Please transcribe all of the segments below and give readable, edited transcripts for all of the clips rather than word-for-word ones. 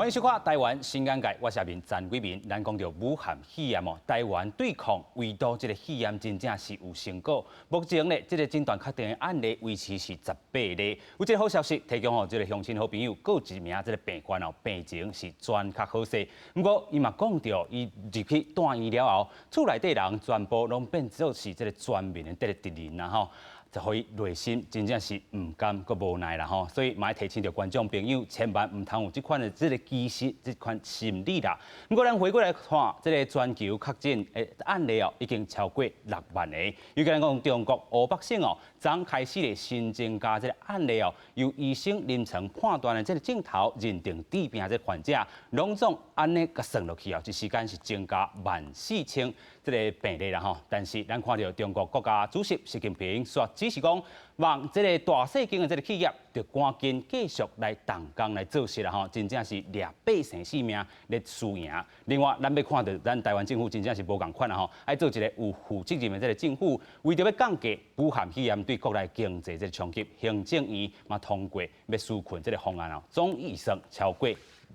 歡迎收看《台灣新眼界》，我是阿明陳偉民。咱講著武漢肺炎哦，台灣對抗圍堵這个肺炎真正是有成果。目前呢，這个診斷確定的案例維持是18例。有這个好消息，提供予這个鄉親好朋友，閣有一名這个病患哦，病情是轉較好勢。毋過伊嘛講著，伊入去住院了後，厝內底人全部攏變做是這个全面的這个敵人啦吼。就予伊內心真正是毋甘閣無奈啦吼，所以嘛愛提醒著觀眾朋友，千萬毋通有這款的這个歧視、這款心理啦。毋過咱回過來看，這个全球確診的案例哦，已經超過6萬個。尤其咱講中國湖北省哦，昨開始的新增加這个案例哦，由醫生臨床判斷的這个症頭認定致病這个患者，攏總按呢共算落去哦，一時間是增加14,000這个病例啦吼。但是咱看著中國國家主席習近平煞指示講，望這个大細間的這个企業，著趕緊繼續來動工來做事啦吼，真正是掠百姓性命咧輸贏。另外，咱欲看著咱台灣政府真正是無仝款啦吼，愛做一个有負責任的這个政府，為著欲降低武漢肺炎對國內經濟這个衝擊，行政院嘛通過欲紓困這个方案哦，總預算超過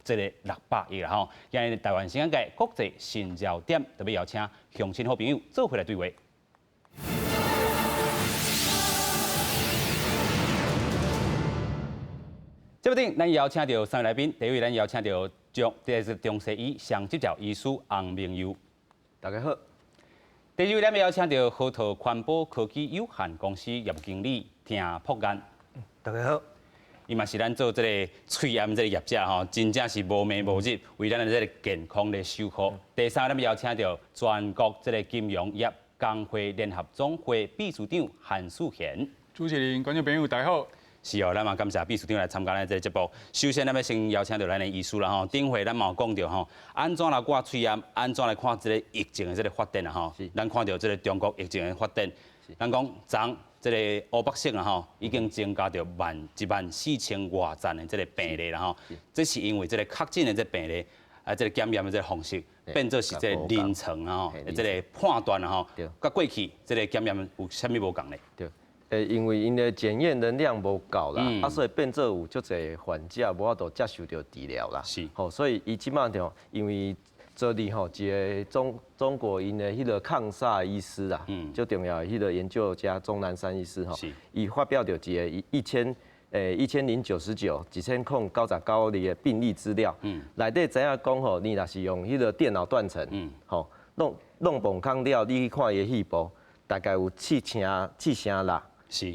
這个600億啦吼。今日台灣新眼界國際新焦點，特別邀請鄉親好朋友做伙來對話。節目頂，咱邀請著三位來賓。第一位，咱邀請著中，這是中西醫雙執照醫師洪明佑。大家好。第二位，咱邀請著禾桃環保科技有限公司業務經理鄭朴元。大家好。伊嘛是咱做這个喙罨這个業者吼，真正是無暝無日，為咱的這个健康來守護。第三，咱邀請著全國這个金融業工會聯合總會秘書長韓世賢。主持人、觀眾朋友，大家好。是哦，咱嘛感謝秘書長來參加咱這个節目。首先，咱欲先邀請著咱的醫師啦吼。頂回咱嘛有講著吼，按怎來掛喙罨，按怎來看這个疫情的這个發展啊吼。咱看著這个中國疫情的發展，咱講昨這个湖北省啊吼，已經增加著14,000外萬的這个病例啦吼。這是因為這个確診的這个病例啊，這个檢驗的這个方式變做是這个臨床啊吼，這个判斷啊吼，佮過去這个檢驗有啥物無仝咧？對。因為𪜶的檢驗能量無夠啦，啊，所以變做有足濟患者無法度接受著治療啦。吼，所以伊這擺就因為昨日吼，一个中國𪜶的彼个抗煞醫師啊，足重要的彼个研究家鍾南山醫師吼，伊發表著一个10991099例的病例資料，內底知影講吼，你若是用彼个電腦斷層，吼，弄崩空了，你去看伊的肺部，大概有7成7成6。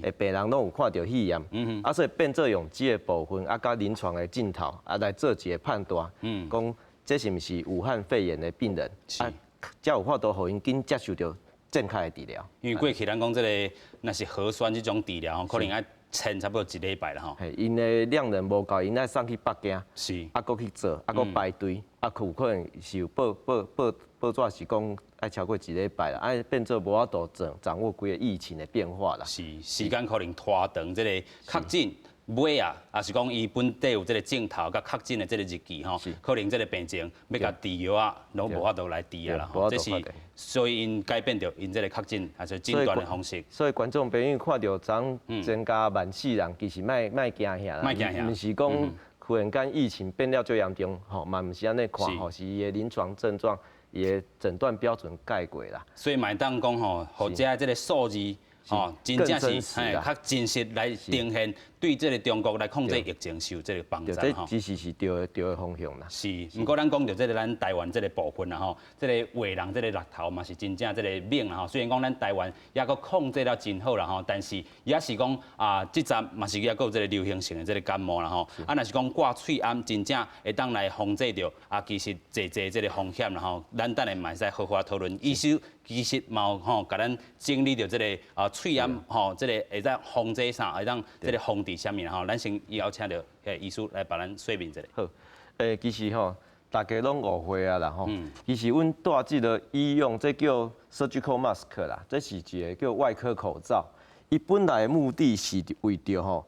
的病人攏有看著肺炎，啊，所以變做用這个部分啊，佮臨床的鏡頭啊來做一个判斷，講這是毋是武漢肺炎的病人，啊，才有法度予𪜶緊接受著正確的治療。因為過去咱講這个若是核酸這種治療吼，可能愛撐差不多一禮拜啦吼。嘿，𪜶的量能無夠，𪜶愛送去北京，啊，閣去做，啊，閣排隊，啊，有可能是有報紙是講愛超過一禮拜啦，啊，變做無法度掌握規个疫情的變化啦。是，時間可能拖長，這个確診尾啊，抑是講伊本底有這个症頭佮確診的這个日期吼，可能這个病情欲共治藥啊，攏無法度來治啊啦。這是所以𪜶改變著𪜶這个確診抑是診斷的方式。所以觀眾朋友看著昨增加14,000人，其實莫驚嚇啦，莫驚嚇，毋是講忽然間疫情變了足嚴重，吼嘛毋是按呢看，吼是伊的臨床症狀。伊的診斷標準改過啦，所以嘛會當講吼，予遮這个數字吼，真正是嘿較真實來呈現，對這个中國來控制疫情是有這个幫助吼。這其實是對的方向啦。是，毋過咱講著這个咱台灣這个部分啦吼，這个畫人這个力頭嘛是真正這个猛啦吼。雖然講咱台灣猶閣控制了真好啦吼，但是也是講啊，這陣嘛是猶閣有這个流行性的這个感冒啦吼。啊，若是講掛喙罨真正會當來防制著啊，其實濟濟這个風險啦吼。咱等下嘛會使好好討論。醫師其實嘛有吼，共咱整理著這个啊喙罨吼，這个會當防制啥，會當這个防治啥物啦吼。咱先邀請著彼个醫師來幫咱說明一下。好，其實吼，大家攏誤會啊啦吼。其實阮戴這个醫用，這叫 surgical mask 啦，這是一个叫外科口罩。伊本來的目的是為著吼，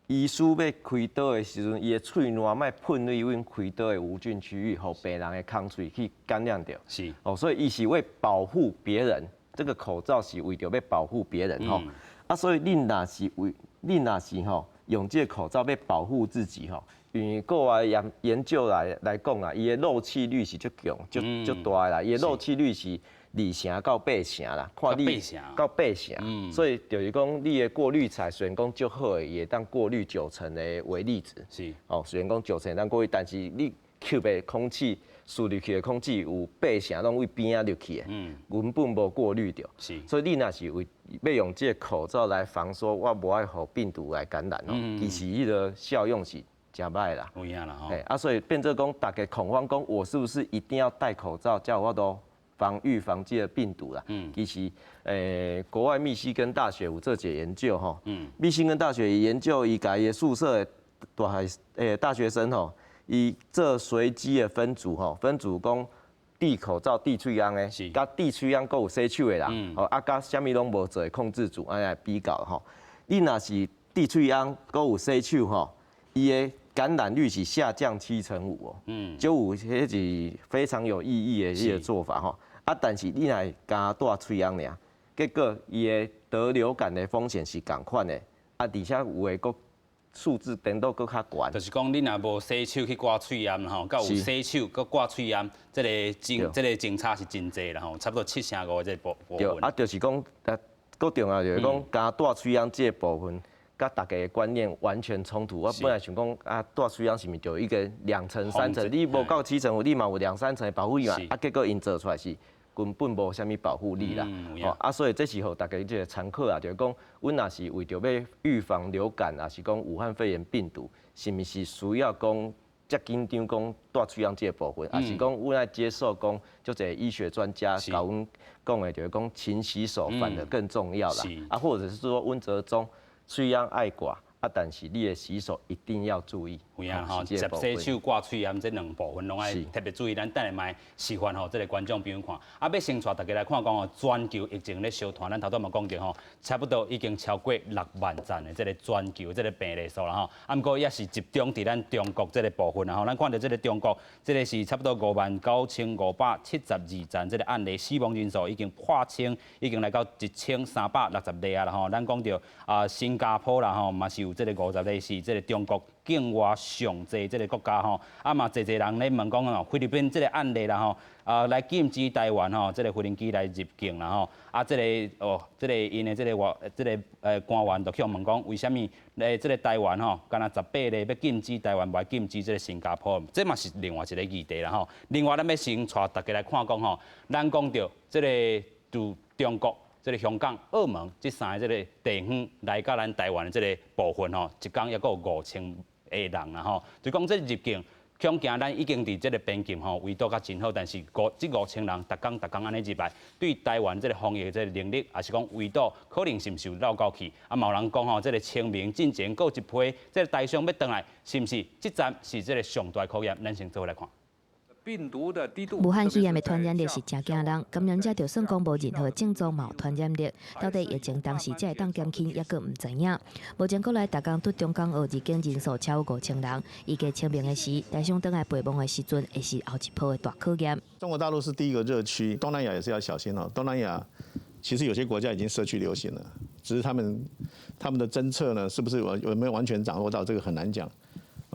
醫師欲開刀的時陣，伊的喙瀾莫噴入阮開刀的無菌區域，予病人的空喙去感染著。哦，所以伊是為保護別人，這个口罩是為著欲保護別人吼。啊，所以恁若是為，恁若是吼，用這个口罩欲保護自己吼，因為國外研究來講啊，伊的漏氣率是足強、足大的啦，伊的漏氣率是2成到8成啦，看你到八成，所以就是講你的過濾材雖然講足好的，伊會當過濾九成的微粒子，哦，雖然講九成會當過濾，但是你吸的空氣，輸入去的空氣有八成攏對邊仔入去的，根本無過濾著。所以你若是為欲用這個口罩來防說我無愛予病毒來感染哦，其實彼个效用是誠䆀啦。有影啦吼。啊，所以變做講大家恐慌，講我是不是一定要戴口罩，才有法度預防這個病毒啦？其實，國外密西根大學有做一個研究吼，密西根大學研究伊共伊的宿舍的大學生吼，伊做隨機的分組吼，分組講戴口罩、戴喙癀的，佮戴喙癀閣有洗手的人，吼啊，佮啥物攏無做的控制組按呢來比較吼。你若是戴喙癀閣有洗手吼，伊的感染率是下降7.5%哦，就有彼是非常有意義的這個做法吼。啊，但是你若焦戴喙癀爾，結果伊的得流感的風險是仝款的，啊，而且有的閣數字顛倒閣較懸。就是講，你若無洗手去掛喙罨吼，佮有洗手閣掛喙罨，這個真差是真濟啦吼，差不多7.5%的這個部分。對，啊，就是講，啊，閣重要就是講，焦戴喙罨這個部分，佮大家的觀念完全衝突。我本來想講，啊，戴喙罨是毋是就一個兩層、三層？你無夠七成五，你嘛有兩三層的保護力嘛？啊，結果𪜶做出來是根本無啥物保護力啦。哦，啊，所以這是予大家這個參考啊，就是講，阮若是為著欲預防流感，抑是講武漢肺炎病毒，是毋是需要講遮緊張講戴喙罨這個部分，抑是講阮愛接受講，足濟醫學專家共阮講的，就是講勤洗手反而更重要啦。啊，或者是說阮折中喙罨愛掛。啊，但是你的洗手一定要注意。有影吼，食洗手掛喙罨這兩部分攏愛特別注意。咱等下嘛示範予這個觀眾朋友看。啊，欲先帶大家來看講吼，全球疫情咧相傳，咱頭拄嘛講著吼，差不多已經超過6萬讚的這個全球這個病例數啦吼。啊，毋過也是集中佇咱中國這個部分啦吼。咱看著這個中國，這個是差不多59,572讚這個案例，死亡人數已經破千，已經來到1360例啊啦吼。咱講著啊，新加坡啦吼，嘛是有這個50例是這個中國境外上濟這個國家吼，啊嘛濟濟人咧問講吼，菲律賓這個案例啦吼，啊來禁止台灣吼，這個無人機來入境啦吼，啊這個哦，這個𪜶的這個外這個官員就去問講，為啥物這個台灣吼，敢若18例欲禁止台灣，無禁止這個新加坡，這嘛是另外一個議題啦吼。另外，咱欲先帶大家來看講吼，咱講著這個佇中國，這個香港、澳門這三个這個地方來到咱台灣的這個部分吼，一工抑閣有5000個人啦吼，就講這入境，恐驚咱已經佇這個邊境吼圍堵甲真好，但是這5000人逐工逐工按呢入來，對台灣這個防疫這個能力，抑是講圍堵，可能是毋是有漏到去？啊，嘛有人講吼，這個清明進前閣有一批這個台商欲轉來，是毋是？這站是這個上大考驗，咱先做伙來看。病毒的低度。武漢肺炎的傳染力是誠驚人，感染者就算講無任何症狀，嘛有傳染力。到底疫情當時才會當減輕，抑閣毋知影。目前國內逐工對中港澳入境人數超過5000人，預計清明的時，台商轉來陪墓的時陣，會是後一波的大考驗。中國大陸是第一個熱區，東南亞也是要小心哦。東南亞其實有些國家已經社區流行了，只是他們的偵測呢，是不是有沒有完全掌握到，這個很難講。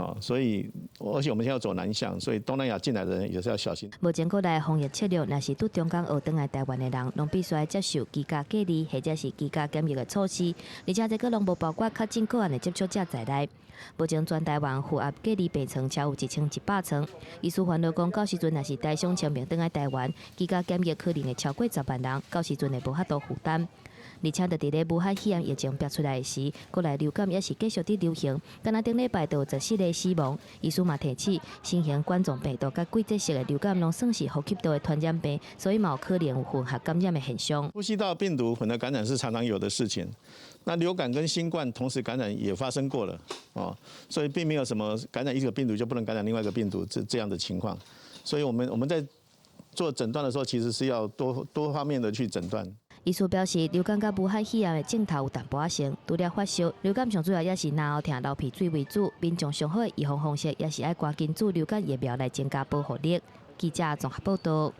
哦，所以而且我們現在要走南向，所以東南亞進來的人也是要小心。目前國內防疫策略，若是對中港澳轉來台灣的人，攏必須愛接受居家隔離或者是居家檢疫的措施，而且這個攏無包括確診個案的接觸者在內。目前全台灣符合隔離病床超過1100床。醫師煩惱講，到時陣若是台商清明轉來台灣，居家檢疫可能會超過10萬人，到時陣會無法度負擔。而且，就佇咧武漢肺炎疫情爆出來時，國內流感也是繼續佇流行。敢若頂禮拜就有14個死亡。醫師嘛提醒，新型冠狀病毒佮季節性的流感攏算是呼吸道的傳染病，所以嘛有可能有混合感染的現象。呼吸道病毒混合感染是常常有的事情。那流感跟新冠同時感染也發生過了，哦，所以並沒有什麼感染一個病毒就不能感染另外一個病毒這樣的情況。所以我們在做診斷的時候，其實是要多方面的去診斷。醫師表示，流感佮武漢肺炎的症頭有淡薄仔像，除了發燒，流感上主要也是咽喉疼、流鼻水為主。民眾上好的預防方式，也是愛趕緊注流感疫苗來增加保護力。記者綜合報道。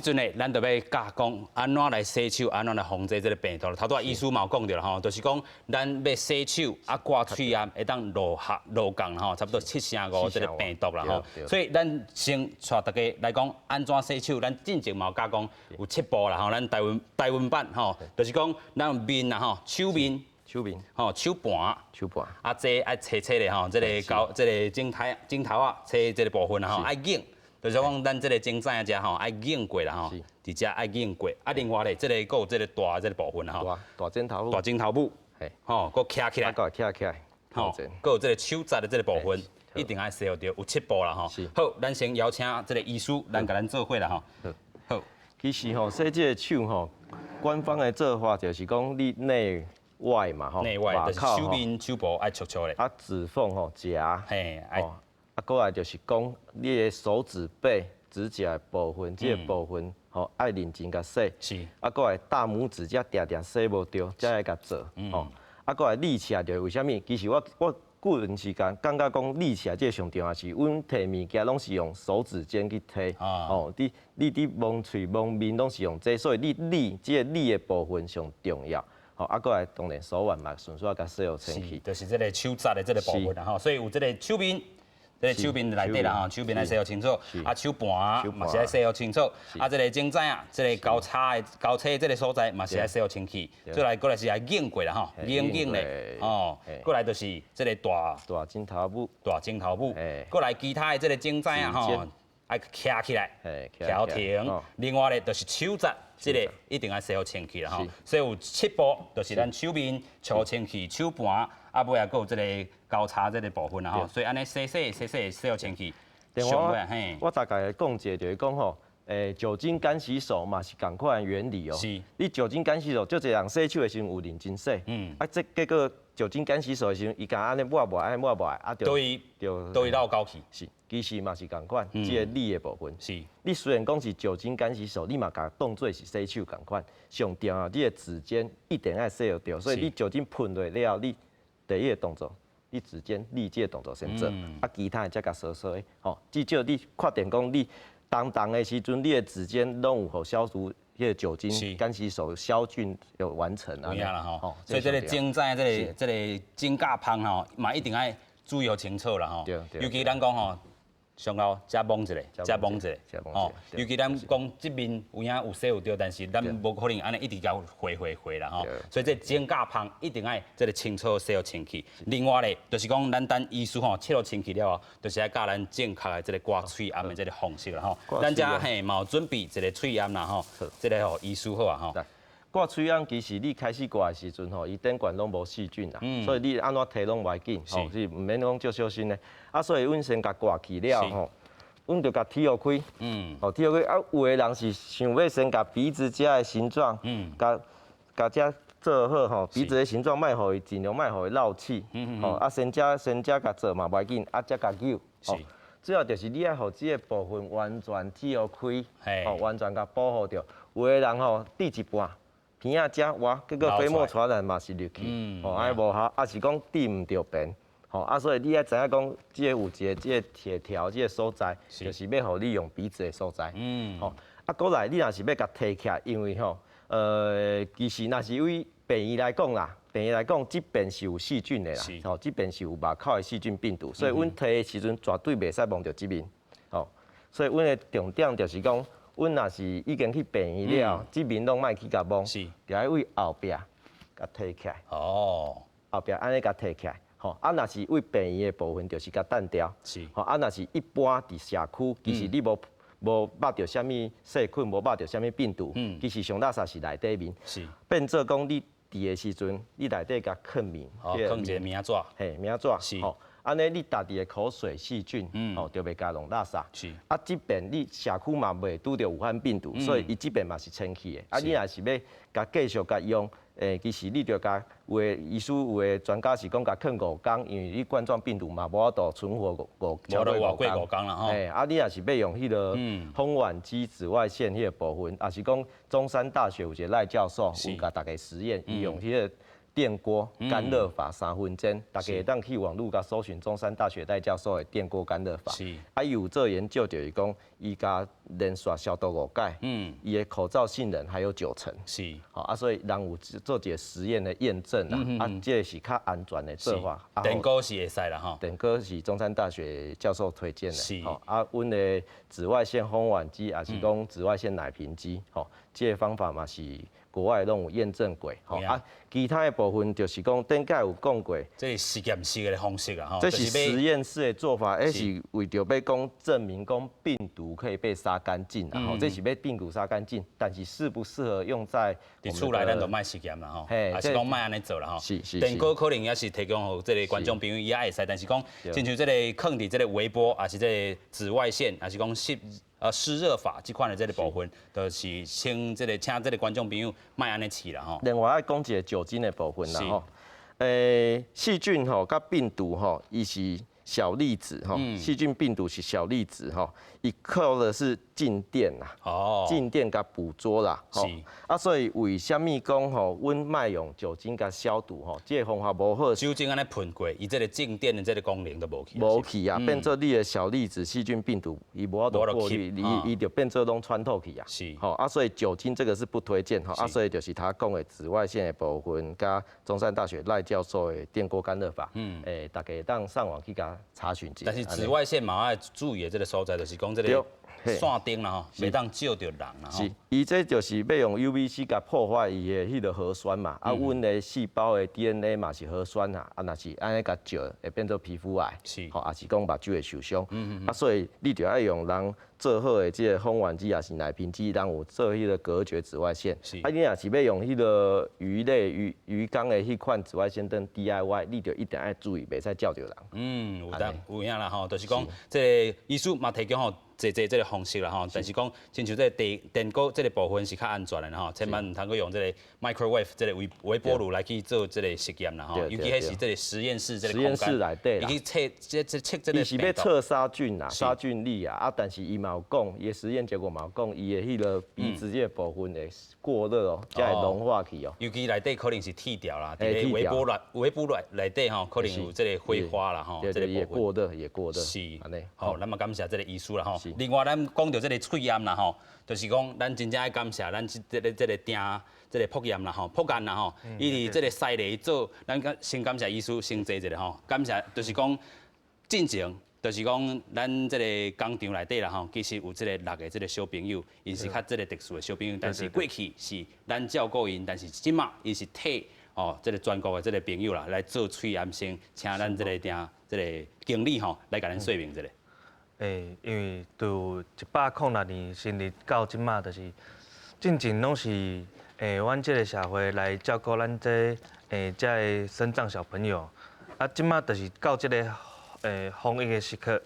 這陣呢，咱就欲教講按怎來洗手，按怎來防止這个病毒。頭拄仔醫師嘛有講著啦吼，就是講咱欲洗手啊，掛喙罨會當落下落降吼，差不多七成五這个病毒啦吼。所以咱先帶大家來講按怎洗手，咱進前嘛有教講有七步啦吼，咱台灣台灣版吼，就是講咱面啦吼，手面。手面。吼，手盤。手盤。啊，這愛切切的吼，這个膠這个指頭指頭仔切這个部分吼，愛擰。就是講，咱這个指仔遮吼愛擰過啦吼，佇遮愛擰過。啊，另外咧，這个閣有這个大這个部分吼，大指頭，大指頭母，吼，閣徛起來，閣徛起來，吼，閣有這个手節的這个部分，一定愛洗予著，有七步啦吼。好，咱先邀請這个醫師，咱共咱做伙啦吼。好，其實吼，洗這个手吼，官方的做法就是講你內外嘛吼，內外就是手面手部愛搓搓咧。啊，指縫吼夾，嘿，愛。啊，閣來就是講你的手指背、指甲的部分，這个部分吼愛認真共洗。啊，閣來大拇指遮定定洗無著，才愛共做。吼。啊，閣來立起來就是為啥物？其實我我個人是感感覺講立起來這个上重要是，阮提物件攏是用手指尖去提。吼，你你佇摸喙摸面攏是用這個，所以你立這个立的部分上重要。吼，啊，閣來當然手腕嘛，順紲共洗予清氣。就是這个手節的這个部分啦吼，所以有這个手面。這个手面內底啦吼，手面愛洗予清楚，啊手盤嘛是愛洗予清楚，啊這个指仔啊，這个交叉的交叉這个所在嘛是愛洗予清氣，再來閣來是愛擰過啦吼，擰擰咧，哦，閣來就是這个大大指頭母，大指頭母，閣來其他的這个指仔啊吼，愛徛起來，徛停，另外咧就是手節，這个一定愛洗予清氣啦吼，所以有七步，就是咱手面搓清氣，手盤啊尾啊閣有這个交叉這个部分啦吼，所以按呢洗洗洗洗洗予清氣。我我大概講一下，就是講吼，酒精乾洗手嘛是仝款的原理哦。你酒精乾洗手，足濟人洗手的時陣有認真洗。啊，這結果酒精乾洗手的時陣，伊共按呢抹抹，按呢抹抹，啊，就就都會漏溝去。是，其實嘛是仝款，這个理的部分。你雖然講是酒精乾洗手，你嘛共當做是洗手仝款。上重要，你的指尖一定愛洗予著，所以你酒精噴落了後，你第一个動作，你指尖立這个動作先做，啊，其他的才共掃掃的。吼，至少你確定講你當當的時陣，你的指尖攏有予消毒，彼个酒精乾洗手消菌有完成啊。有影啦吼，所以這个指仔這个這个指甲縫吼，嘛一定愛注意予清楚啦吼。尤其咱講吼，上後遮摸一下，遮摸一下，吼。尤其咱講這面有影有洗有著，但是咱無可能按呢一直共回回回啦吼。所以這指甲縫一定愛這个清楚洗予清氣。另外咧，就是講咱等醫師吼拭予清氣了後，就是愛教咱正確的這个掛喙罨的這个方式啦吼。咱遮嘿嘛有準備一个喙罨啦吼，這个予醫師好啊吼。掛喙罨其實你開始掛的時陣吼，伊頂懸攏無細菌啦，所以你按怎提攏無要緊，吼是毋免講足小心的。啊，所以阮先共掛起了吼，阮就共鐵予開，吼鐵予開。啊，有的人是想欲先共鼻子遮的形狀，共共遮做好吼，鼻子的形狀莫予伊盡量莫予伊漏氣，吼啊先遮先遮共做嘛無要緊，啊才共扭。主要就是你愛予這个部分完全鐵予開，吼完全共保護著。有的人吼滴一半。鼻仔遮挖，結果飛沫傳染嘛是入去，吼，按呢無效，啊是講滴毋著邊，吼，啊所以你愛知影講，這个有一个這个鐵條，這个所在，就是欲予你用鼻子的所在，吼，啊閣來你若是欲共提起來，因為吼，其實若是對病院來講啦，病院來講，這邊是有細菌的啦，吼，這邊是有肉口的細菌病毒，所以阮提的時陣絕對袂使摸著這面，吼，所以阮的重點就是講。阮若是已經去病院了，這面攏莫去共摸，就愛對後壁共提起來。哦，後壁按呢共提起來，吼。啊，若是對病院的部分，就是共擲掉。吼，啊，若是一般佇社區，其實你無無捌著啥物細菌，無捌著啥物病毒，其實上垃圾是內底面。變做講你佇的時陣，你內底共囥面，哦，囥一个棉紙。嘿，棉紙。吼。按呢，你家己的口水細菌，吼，就袂共弄垃圾。啊，這邊你社區嘛袂拄著武漢病毒，所以伊這邊嘛是清氣的。啊，你若是欲共繼續共用，其實你著共有的醫師、有的專家是講共囥五工，因為你冠狀病毒嘛無法度存活五超過五工啦吼。啊，你若是欲用彼个烘碗機紫外線彼个部分，抑是講中山大學有一个賴教授有共大家實驗，伊用彼个電鍋乾熱法3分鐘，大家會當去網路共搜尋中山大學賴教授的電鍋乾熱法。啊，伊有做研究，就是講伊共連續消毒五擺，伊的口罩性能還有九成。吼啊，所以人有做一個實驗的驗證啦，啊，這個是較安全的做法。電鍋是會使啦吼。電鍋是中山大學教授推薦的。吼啊，阮的紫外線烘碗機，也是講紫外線奶瓶機，吼，這個方法嘛是國外攏有驗證過。吼啊，其他的部分就是講頂擺有講過。這是實驗室的方式啊，吼。這是實驗室的做法，彼是為著欲講證明講病毒可以被殺乾淨啊，吼，這是欲病毒殺乾淨，但是適不適合用在佇厝內咱就莫實驗啦吼，抑是講莫按呢做啦吼。電鍋可能也是提供予這個觀眾朋友也會使，但是講親像這個囥佇這個微波，抑是這個紫外線，抑是講濕熱法這款的這個部分，就是請這個請這個觀眾朋友莫按呢試啦吼。另外愛講一個酒精的部分啦吼，細菌吼佮病毒吼，伊是小粒子吼，細菌病毒是小粒子吼，伊靠的是靜電啦，靜電共捕捉啦，啊，所以為啥物講吼，阮莫用酒精共消毒吼，這個方法無好。酒精按呢噴過，伊這個靜電的這個功能都無去。無去啊，變做你的小粒子細菌病毒，伊無法度過濾，伊就變做攏穿透去啊。吼啊，所以酒精這個是不推薦吼，啊，所以就是他講的紫外線的部分，佮中山大學賴教授的電鍋乾熱法，大家會當上網去共查詢一下。但是紫外線嘛愛注意的這個所在，就是講這個線燈啦吼，袂當照著人啦吼。是，伊這就是欲用 UVC 共破壞伊的彼個核酸嘛，啊，阮的細胞的 DNA 嘛是核酸啊，啊，若是按呢共照，會變做皮膚癌，吼，抑是講目睭會受傷，啊，所以你著愛用人做好的這個烘碗機，抑是奶瓶機，人有做彼個隔絕紫外線。啊，你若是欲用彼個魚類魚缸的彼款紫外線燈 DIY，你著一定愛注意，袂使照著人。嗯，有當有影啦吼，就是講這個醫師嘛提供予濟濟這個方式啦吼，但是講親像這個電鍋這個部分是較安全的吼，千萬毋通閣用這個 microwave 這個微波爐來去做這個實驗啦吼，尤其彼是這個實驗室這個實驗室內底啦，伊去測這測這個。伊是欲測殺菌啊，殺菌力啊，啊，但是伊嘛有講，伊的實驗結果嘛有講，伊的彼個鼻子這個部分會過熱哦，才會融化去哦。尤其內底可能是鐵條啦，佇咧微波爐內底吼，可能有這個火花啦吼，這個也過熱也過熱。是，好，咱嘛感謝這個醫師啦吼。另外，咱講著這個喙罨啦吼，就是講咱真正愛感謝咱這個訂這個朴炎啦吼，朴干啦吼，伊佇這個西麗做，咱先感謝醫師先坐一下吼，感謝就是講進前。就是講，咱這個工廠內底啦吼，其實有這個六個這個小朋友，𪜶是較這個特殊的小朋友，但是過去是咱照顧𪜶，但是這馬𪜶是替哦這個全國的這個朋友啦來做喙罨，先請咱這個訂這個經理吼來共咱說明一下。因為自106年成立到這馬，就是進前攏是阮這個社會來照顧咱這這个身障小朋友，啊，這馬就是到這個防疫的時刻，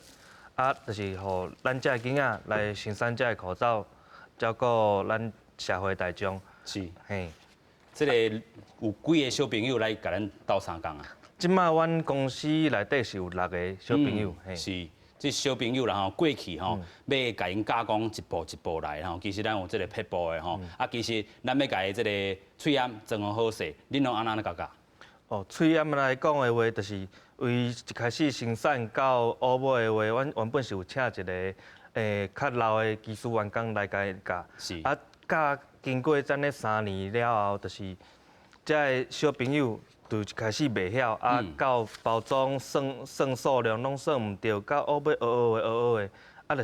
啊，就是予咱這个囡仔來生產這个口罩，照顧咱社會大眾。是，嘿，這個有幾个小朋友來共咱鬥相共啊？這馬阮公司內底是有六個小朋友。是，這小朋友啦吼，過去吼，欲共𪜶教講一步一步來吼，其實咱有這個撇步的吼，啊，其實咱欲共伊這個喙罨裝予好勢，恁攏按怎共教？哦，喙罨來講的話，就是為一開始生產到尾尾的話，阮原本是有請一個較老的技術員工來共伊教。啊，教經過這呢3年了後，就是這个小朋友就一開始袂曉，啊，到包裝算算數量攏算毋著，到後尾學學的學學的，啊，就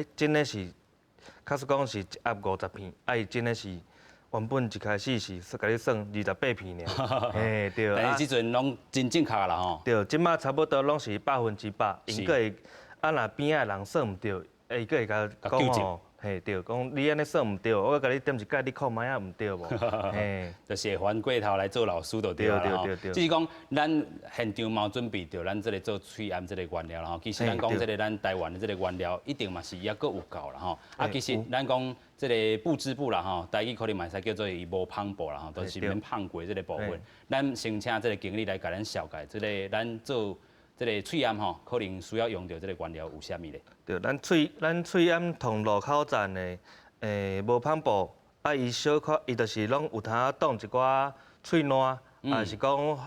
是真的是，假使講是一盒50片，啊，伊真的是原本一開始是共你算28片爾，嘿對。但是這陣攏真正確啦吼。對，這馬差不多攏是100%，𪜶閣會，啊，若邊仔的人算毋著，伊閣會共講吼。嘿對，講你按呢算毋著，我共你點一改，你看覓仔毋著無？嘿，就是會翻過頭來做老師就對啦吼。只是講咱現場嘛有準備著咱這個做喙罨這個原料啦吼。其實咱講這個咱台灣的這個原料一定嘛是猶閣有夠啦吼。啊，其實咱講這個不織布啦吼，台語可能嘛會使叫做伊無縫布啦吼，都是免縫過這個部分。咱先請這個經理來共咱紹介這個咱做這個喙罨吼，可能需要用著這個原料有啥物咧？對，咱喙罨通路口站的，無縫布，啊，伊小可，伊就是攏有通擋一寡喙瀾，抑是講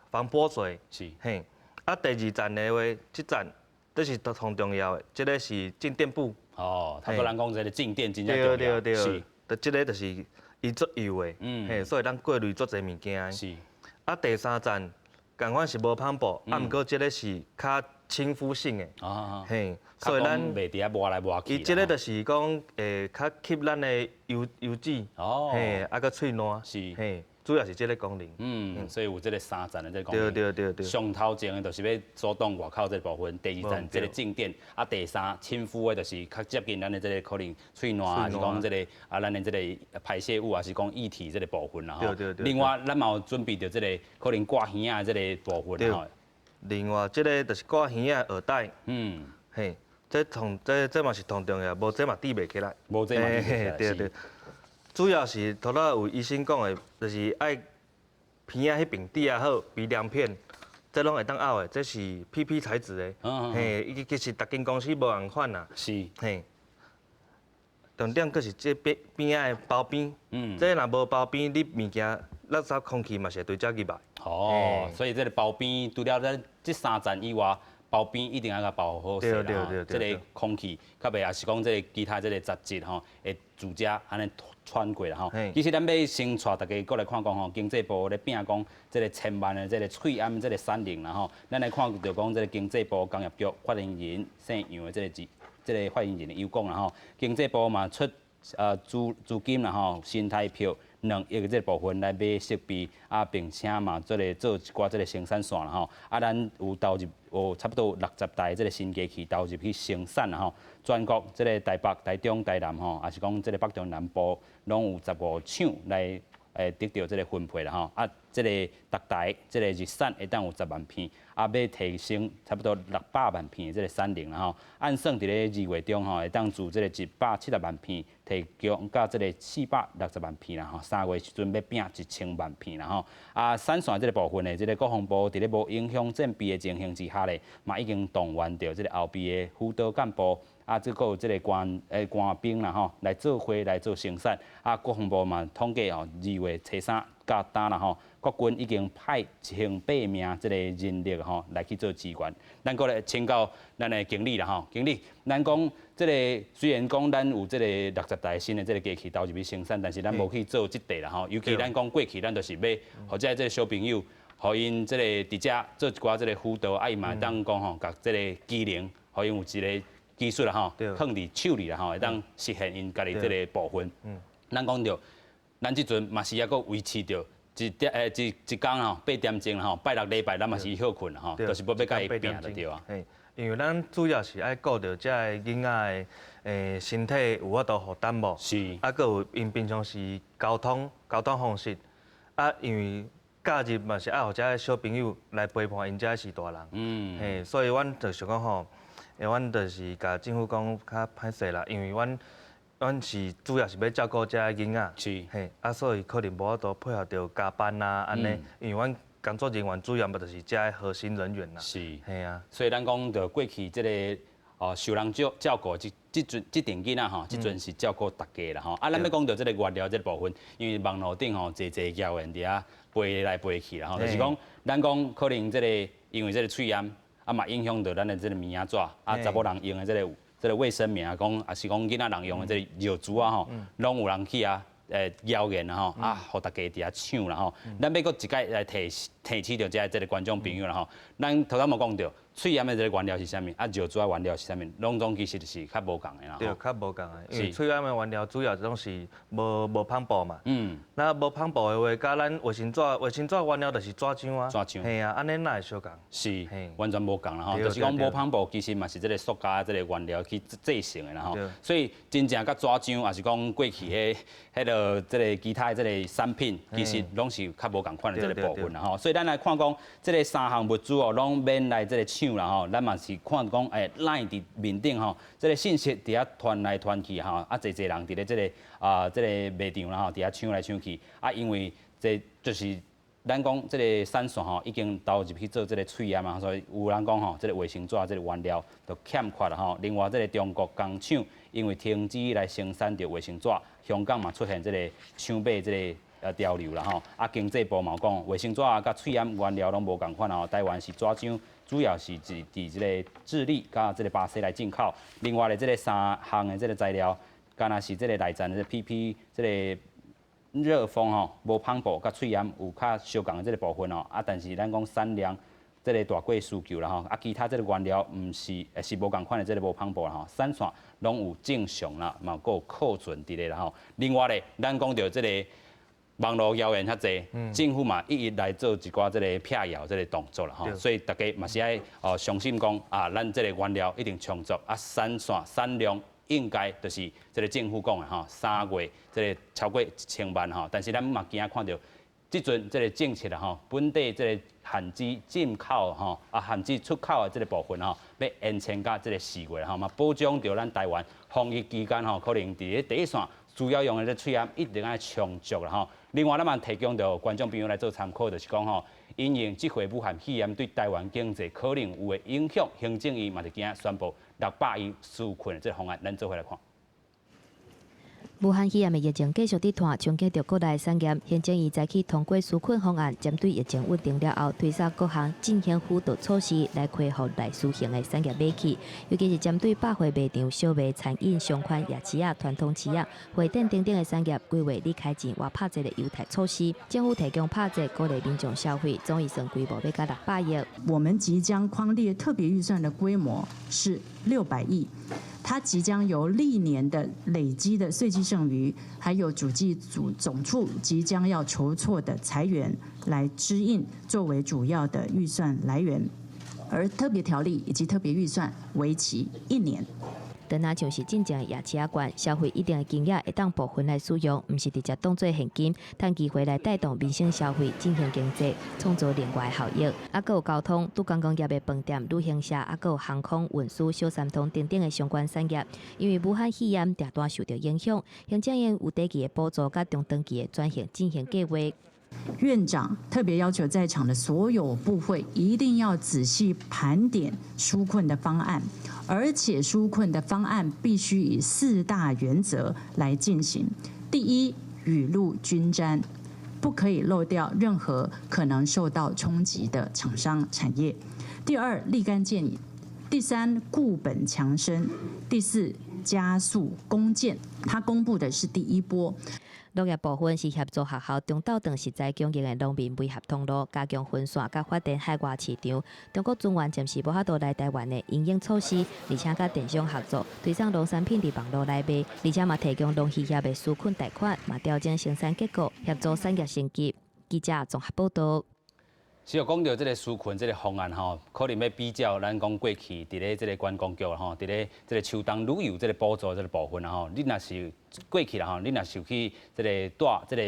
防潑水。嘿，啊，第二層的話，這層這是上重要的，這個是靜電布。哦，頭拄咱講這個靜電真正重要。對對對，是。就這个就是伊足幼的，嘿，所以咱過濾足濟物件。是。啊，第三層仝款是無帆布，啊，毋過這个是較親膚性的。嘿，所以咱袂佇遐磨來磨去。伊這个就是講，會較吸咱的油油脂。嘿，啊，閣喙瀾。是。嘿。主要是這个功能。嗯，所以有這个三層的這个功能。對對對對。上頭前的就是欲阻擋外口這个部分，第二層這个靜電，啊，第三親膚的，就是較接近咱的這个可能喙瀾，還是講這个啊，咱的這个排泄物，還是講液體這个部分啦吼。對對對。另外，咱嘛有準備著這个可能掛耳仔的這个部分吼。另外，這个就是掛耳仔耳帶。嘿，這同這這嘛是同重要，無這嘛戴袂起來。無這嘛戴袂起來。對對。主要是頭拄仔有醫生講的，就是愛鼻仔彼邊戴啊好，鼻梁片，這攏會當拗的，這是 PP 材質的，嘿，伊其實逐間公司無仝款啦。嘿。重點閣是這邊邊仔的包邊，這若無包邊，你物件垃圾空氣嘛是會對遮入來。哦，所以這个包邊除了咱這三層以外，包邊一定愛共包好勢啦，這个空氣較袂，抑是講這个其他這个雜質吼，會自遮按呢穿過啦吼。其實咱欲先帶大家過來看講吼，經濟部咧拚講這个千萬的這个喙罨這个產能啦吼。咱來看著講這个經濟部工業局發言人姓楊的這个字，這个發言人有講啦吼，經濟部嘛出資資金啦吼，新台票2億這个部分來買設備啊，並且嘛做咧做一寡這个生產線啦吼。啊，咱有投入有差不多60台這个新機器投入去生產啦吼。全國這个台北、台中、台南吼，抑是講這个北中南部，攏有15廠來會得著這个分配啦吼。啊，這个逐台這个日產會當有10萬片，啊，欲提升差不多600萬片的這个產能啦吼。按算佇咧2月中吼，會當自這个170萬片提供到這个460萬片啦吼。3月時陣欲拚1000萬片啦吼。啊，產線這个部分呢，這个國防部佇咧無影響戰備的情形之下咧，嘛已經動員著這个後備的輔導幹部。啊，這閣有這个官官兵啦吼，來做伙來做生產。啊，國防部嘛統計吼，2月初三到今啦吼，國軍已經派18名這个人力吼來去做支援。咱閣來請教咱的經理啦吼，經理，咱講這个雖然講咱有這个60台新的這个機器投入去生產，但是咱無去做這塊啦吼。尤其咱講過去，咱就是欲予這個小朋友，予𪜶這個佇遮做一寡這个輔導，啊，伊嘛會當講吼，共這个技能，予𪜶有一個技術啦吼，放佇手裡啦吼，會當實現𪜶家己這个部分。咱講著，咱這陣嘛是猶閣維持著一點一一工吼八點鐘吼，拜六禮拜咱嘛是歇睏啦吼，就是無欲共伊拚就對啊。嘿，因為咱主要是愛顧著這个囡仔的身體有法度負擔無？是。啊，閣有𪜶平常時溝通溝通方式，啊，因為假日嘛是愛予這个小朋友來陪伴𪜶這是大人。嘿，所以阮就想講吼。阮就是共政府講較歹勢啦，因為阮阮是主要是欲照顧這个囡仔，嘿，啊，所以可能無法度配合著加班啊，按呢，因為阮工作人員主要嘛就是這个核心人員啦，嘿啊，所以咱講著過去這个哦受人照照顧這這陣這陣囡仔吼，這陣是照顧大家啦吼。啊，咱欲講著這个原料這个部分，因為網路頂吼濟濟謠言佇遐飛來飛去啦吼，就是講咱講可能這个因為這个喙罨。啊嘛影響著咱的這个棉仔紙，啊查某人用的這个這个衛生棉啊，講抑是講囡仔人用的這个尿珠啊吼，攏有人去啊，謠言啦吼，啊，予大家佇遐搶啦吼。咱欲閣一擺來提提醒著這這个觀眾朋友啦吼，咱頭拄無講著，喙罨的這个原料是啥物，啊尿珠仔原料是啥物，攏總其實是較無仝的啦。對，較無仝的，因為喙罨的原料主要攏是無無帆布嘛。那無帆布的話，佮咱衛生紙，衛生紙原料就是紙漿啊。紙漿。嘿啊，按呢哪會相仝？是，完全無仝啦吼，就是講無帆布其實嘛是這个塑膠這个原料去製成的啦吼。所以真正佮紙漿，抑是講過去彼彼个這个其他的這个產品，其實攏是較無仝款的這个部分啦吼。所以咱來看講，這个三項物資哦，攏免來這个搶啦吼。咱嘛是看講，LINE 佇面頂吼，這个信息佇遐傳來傳去吼，啊，濟濟人佇咧這个啊，這个賣場啦吼，佇遐搶來搶去，啊，因為這就是咱講這個產線吼，已經投入去做這个喙罨嘛，所以有人講吼，這個衛生紙這个原料就欠缺啦吼。另外，這个中國工廠因為停止來生產著衛生紙，香港嘛出現這个搶買這个潮流啦吼。啊，經濟部嘛講，衛生紙佮喙罨原料攏無仝款吼。台灣是紙漿主要是佇這个智利佮這个巴西來進口。另外咧，這个三項的這个材料，敢若是這个內層的 PP 這个熱風吼，無紡布佮喙罨有較相仝的這个部分吼。啊，但是咱講產量這个大過需求啦吼。啊，其他這个原料毋是是無仝款的這个無紡布啦吼，產線攏有正常啦，嘛閣有庫存佇咧啦吼。另外咧，咱講著這个網路謠言遐濟，政府嘛一一來做一寡這个闢謠這个動作啦吼，所以大家嘛是愛哦相信講啊，咱這个原料一定充足，啊產線產量應該就是這个政府講的吼，3月這个超過1000萬吼，但是咱嘛驚看著這陣這个政策啦吼，本地這个限制進口吼，啊限制出口的這个部分吼，欲延長到這个4月吼，嘛保障著咱台灣防疫期間吼，可能佇咧第一線需要用的這喙罨一定愛充足啦吼。另外，咱嘛提供著觀眾朋友來做參考，就是講吼，因應這回武漢肺炎對台灣經濟可能有的影響，行政院嘛佇今仔宣布600億紓困的這個方案，咱做伙來看。武漢肺炎的疫情繼續佇拖，衝擊著國內產業。行政院早起通過紓困方案，針對疫情穩定了後，推捒各項振興輔導措施來恢復內需型的產業景氣。尤其是針對百貨賣場、小賣、餐飲、商圈、夜市仔、傳統市仔、會展等等的產業，規劃擬開錢或拍折的優待措施。政府提供拍折鼓勵民眾消費，總預算規模欲到600億。我們即將匡列特別預算的規模是600億。它即將由歷年的累積的稅基剩餘，還有主計組總處即將要籌措的財源來支應，作為主要的預算來源。而特別條例以及特別預算為期一年。等若像是進前夜市仔券，消費一定的金額會當部分來使用，毋是直接當做現金，趁機會來帶動民生消費，振興經濟，創造另外效益。啊，閣有交通、拄觀光業的飯店、旅行社，啊，閣有航空運輸、小三通等等的相關產業，因為武漢肺炎訂單受著影響，行政院有短期的補助，佮中長期的轉型振興計畫。院長特別要求在場的所有部會一定要仔細盤點紓困的方案，而且紓困的方案必須以四大原則來進行。第一，雨露均沾，不可以漏掉任何可能受到衝擊的廠商產業。第二，立竿見影。第三，固本強身。第四，加速攻堅。他公布的是第一波。農業部分是協助學校中鬥頓食材供應的農民媒合通路，加強分線佮發展海外市場。中國軍援暫時無法度來台灣的因應措施，而且佮電商合作，推送農產品佇網路來賣，而且嘛提供農漁業的紓困貸款，嘛調整生產結構，協助產業升級。記者綜合報導。是有講著這个紓困這个方案吼，可能欲比較咱講過去佇咧這个觀光局吼，佇咧這个秋冬旅遊這个補助這个部分吼，你若是過去啦吼，你若是去這个蹛這个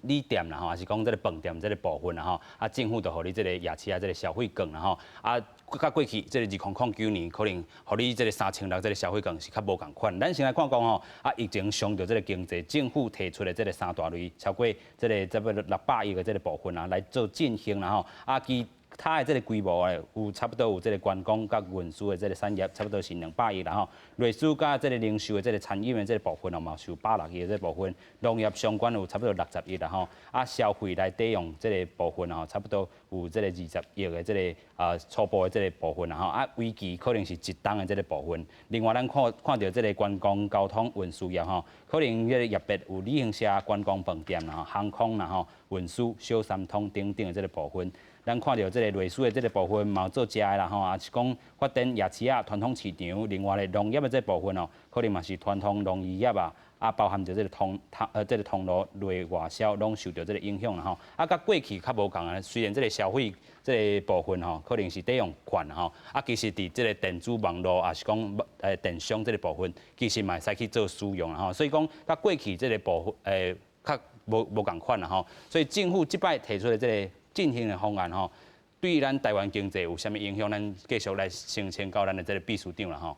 旅店啦吼，抑是講這个飯店這个部分啦吼，啊政府就予你這个夜市仔這个消費券啦吼，啊，佮過去這个2009年可能予你這个3600這个消費券是較無仝款。咱先來看講吼，啊疫情傷著這个經濟，政府提出的這个三大類超過這个差不多600億的這个部分啊，來做振興啦吼，啊其他的這个規模的有差不多有這个觀光佮運輸的這个產業，差不多是200億啦吼。類似佮這个零售的這个餐飲的這个部分哦，嘛是有160億的這个部分。農業相關有差不多60億啦吼。啊，消費來抵用這个部分吼，差不多有這个20億的這个初步的這个部分啦吼。啊，為期可能是一冬的這个部分。另外，咱看看著這个觀光交通運輸業吼，可能這个業別有旅行社、觀光飯店啦、航空啦吼、運輸、小三通等等的這个部分。咱看著這个類似的這个部分，嘛有做食的啦吼，抑是講發展夜市仔、傳統市場。另外咧，農業的這個部分哦，可能嘛是傳統農漁業啊，啊包含著這个通路內外銷，攏受著這个影響啦吼。啊，佮過去較無仝啊，雖然這个消費這个部分吼，可能是抵用券吼，啊，其實佇這个電子網路，抑是講電商這个部分，其實嘛會使去做使用啦吼。所以講，佮過去這个部分較無仝款啦吼。所以政府這擺提出的這个振興的方案吼，對咱台灣經濟有啥物影響？咱繼續來先請教咱的這个秘書長啦吼。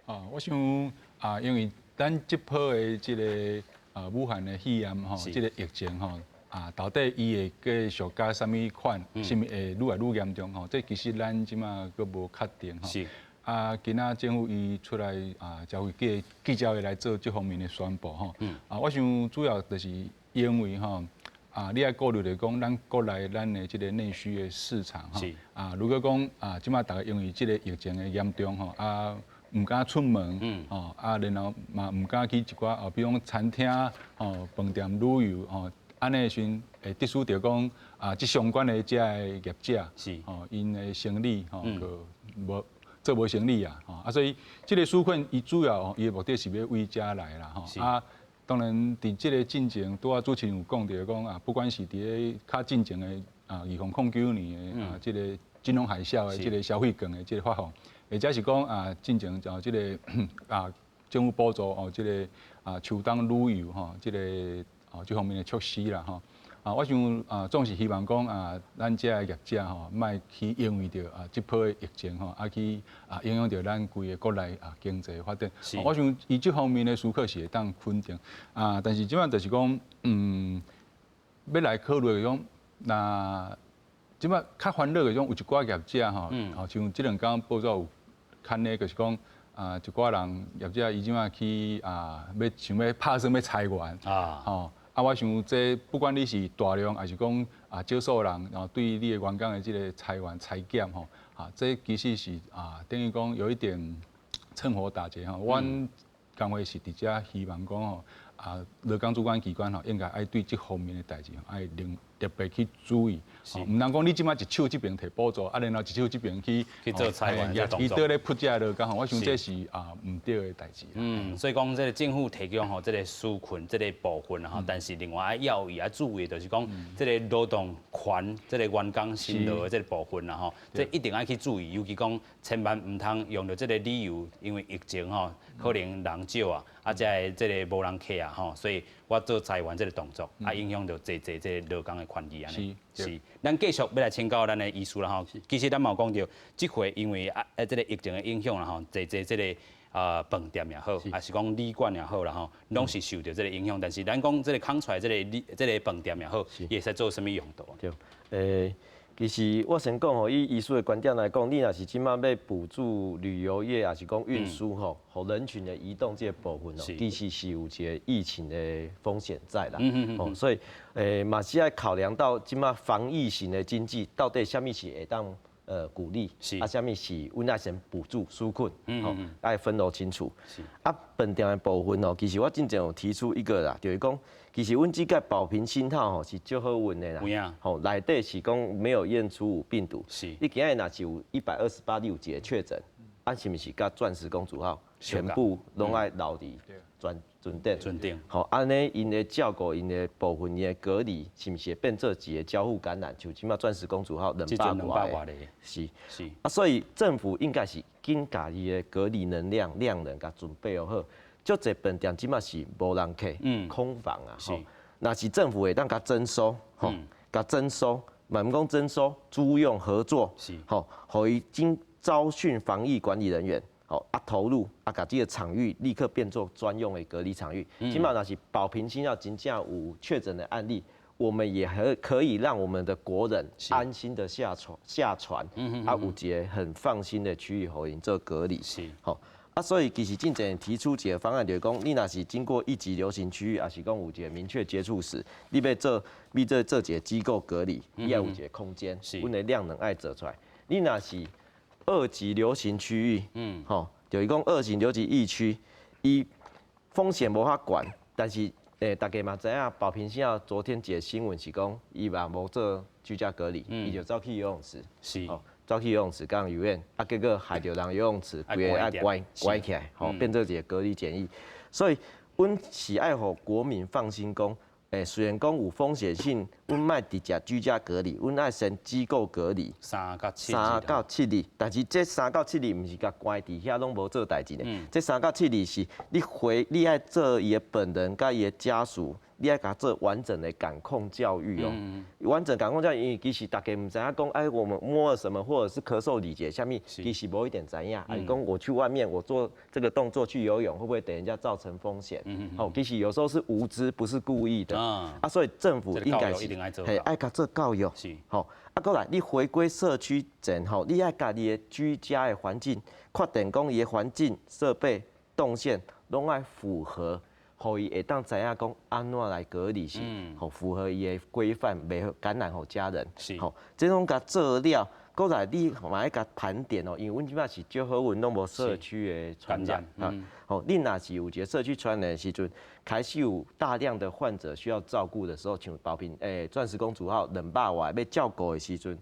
啊，我想啊，因為咱這波的這个武漢的肺炎吼，這个疫情吼，啊，到底伊會繼續佮啥物款，啥物會愈來愈嚴重吼？這其實咱這馬閣無確定吼。啊，今仔政府伊出來啊，召開記者會來做這方面的宣布吼。啊，我想主要就是。因為吼啊，你愛顧慮著講，咱國內咱的這個內需的市場吼，啊，如果講啊，這馬逐家因為這個疫情的嚴重吼，啊，毋敢出門，吼，啊，然後嘛毋敢去一寡哦，比如講餐廳、吼，飯店、旅遊吼，按呢時陣會致使著講啊，這相關的這个業者，吼，𪜶的生意吼，閣無做無生意啊，吼，啊，所以這個紓困伊主要伊的目的是欲為遮來啦，吼，啊。當然，佇這個進前，拄仔主持人有講著講啊，不管是佇咧較進前的啊，2009年的啊，這個金融海嘯的這個消費券的這個發放，或者是講啊，進前就這個啊政府補助哦，這個啊秋冬旅遊吼，這個哦這方面的措施啦吼。啊，我想啊，總是希望講啊，咱遮的業者吼，莫去因為著啊這波的疫情吼，啊去啊影響著咱規个國內啊經濟發展。我想伊這方面的思考是會當肯定啊，但是這擺就是講，欲來考慮講，若這擺較煩惱的講，有一寡業者吼，吼像這兩工報紙有刊的，就是講啊，一寡人業者伊這擺去啊，欲想欲拍算欲裁員啊，吼。啊，我想這不管你是大量抑是講啊少數人，然後對你的員工的這個裁員裁減吼，啊，這其實是啊等於講有一點趁火打劫吼。阮工會是佇遮希望講吼，啊，勞工主管機關吼，應該愛對這方面的代誌愛特別去注意。毋通講你這擺一手這邊提補助，啊，然後一手這邊去去做裁員這動作，伊倒咧撲這勞工吼，我想這是啊毋對的代誌。嗯，所以講這個政府提供吼這個紓困這個部分吼，但是另外要伊愛注意，就是講這個勞動權、這個員工薪勞的這個部分啦吼，這一定愛去注意，尤其講千萬毋通用著這個理由，因為疫情吼可能人少啊，啊，才會這個無人客啊吼，所以我做裁員這個動作，啊，影響著濟濟這個勞工的權益按呢。是，咱繼續欲來請教咱的醫師啦吼。其實咱嘛有講著，這回因為啊這個疫情的影響啦吼，濟濟這個啊飯店也好，抑是講旅館也好啦吼，攏是受著這個影響。但是咱講這個空出來這個旅這個飯店也好，伊會使做啥物用途？對，其實我先講吼，以醫師的觀點來講，你若是這馬欲補助旅遊業，抑是講運輸吼，予人群的移動這個部分哦，其實是有一個疫情的風險在啦。哦，所以嘛是愛考量到這馬防疫型的經濟到底啥物是會當鼓勵，啊，啥物是阮愛先補助紓困，吼，愛分得清楚。啊，飯店的部分哦，其實我進前有提出一個啦，就是講，其實阮這個寶瓶星號吼是足好運的啦，吼內底是講沒有驗出有病毒。你今日若是有128例有一个確診，啊是毋是佮鑽石公主號全部攏愛留佇船船頂？船頂。吼，按呢𪜶的照顧𪜶的部分，𪜶的隔離，是毋是會變做一個交互感染？像這馬鑽石公主號200外个，是啊，所以政府應該是緊共伊的隔離能量量能共準備好。足濟飯店這馬是無人客，空房啊，吼。若是政府會當共徵收，吼，共徵收，嘛毋講徵收，租用合作，吼，予伊經招訓防疫管理人員，吼啊投入啊，共這個場域立刻變做專用的隔離場域。這馬若是寶瓶星號真正有確診的案例，我們也可以讓我們的國人安心的下船下船，啊有一個很放心的區域予𪜶做隔離。吼。啊，所以其實進前提出一個方案，就是講，你若是經過一級流行區域，抑是講有一個明確接觸史，你欲做，欲做做一個機構隔離，你愛有一個空間，阮的量能愛做出來。你若是二級流行區域，吼，就是講二級流行疫區，伊風險無遐懸，但是大家嘛知影，寶瓶星號昨天一個新聞是講，伊嘛無做居家隔離，伊就走去游泳池，走去游泳池共游泳，啊，結果害著人游泳池規个愛關關起來，吼，變做一個隔離檢疫。所以，阮是愛予國民放心講，雖然講有風險性，阮莫直接居家隔離，阮愛先機構隔離3到7日，3到7日。但是這三到七日毋是共關佇遐攏無做代誌呢。這三到七日是你回，你愛做伊的本人佮伊的家屬，你愛共做完整的感控教育哦。完整感控教育，因為其實大家毋知影講，哎，我們摸了什麼，或者是咳嗽禮節，啥物，其實無一定知影。啊，講我去外面，我做這個動作去游泳，會不會等人家造成風險？哦，其實有時候是無知，不是故意的。啊，所以政府應該是嘿愛共做教育。吼，啊，閣來，你回歸社區前吼，你愛共你的居家的環境，確定講伊的環境設備動線攏愛符合。予伊會當知影講按怎來隔離是，予符合伊的規範，袂感染予家人。吼，這攏共做了，閣來你嘛愛共盤點哦，因為阮這擺是少好，阮攏無社區的傳染啊。吼，你若是有一個社區傳染的時陣，開始有大量的患者需要照顧的時候，像寶瓶欸鑽石公主號200外欲照顧的時陣，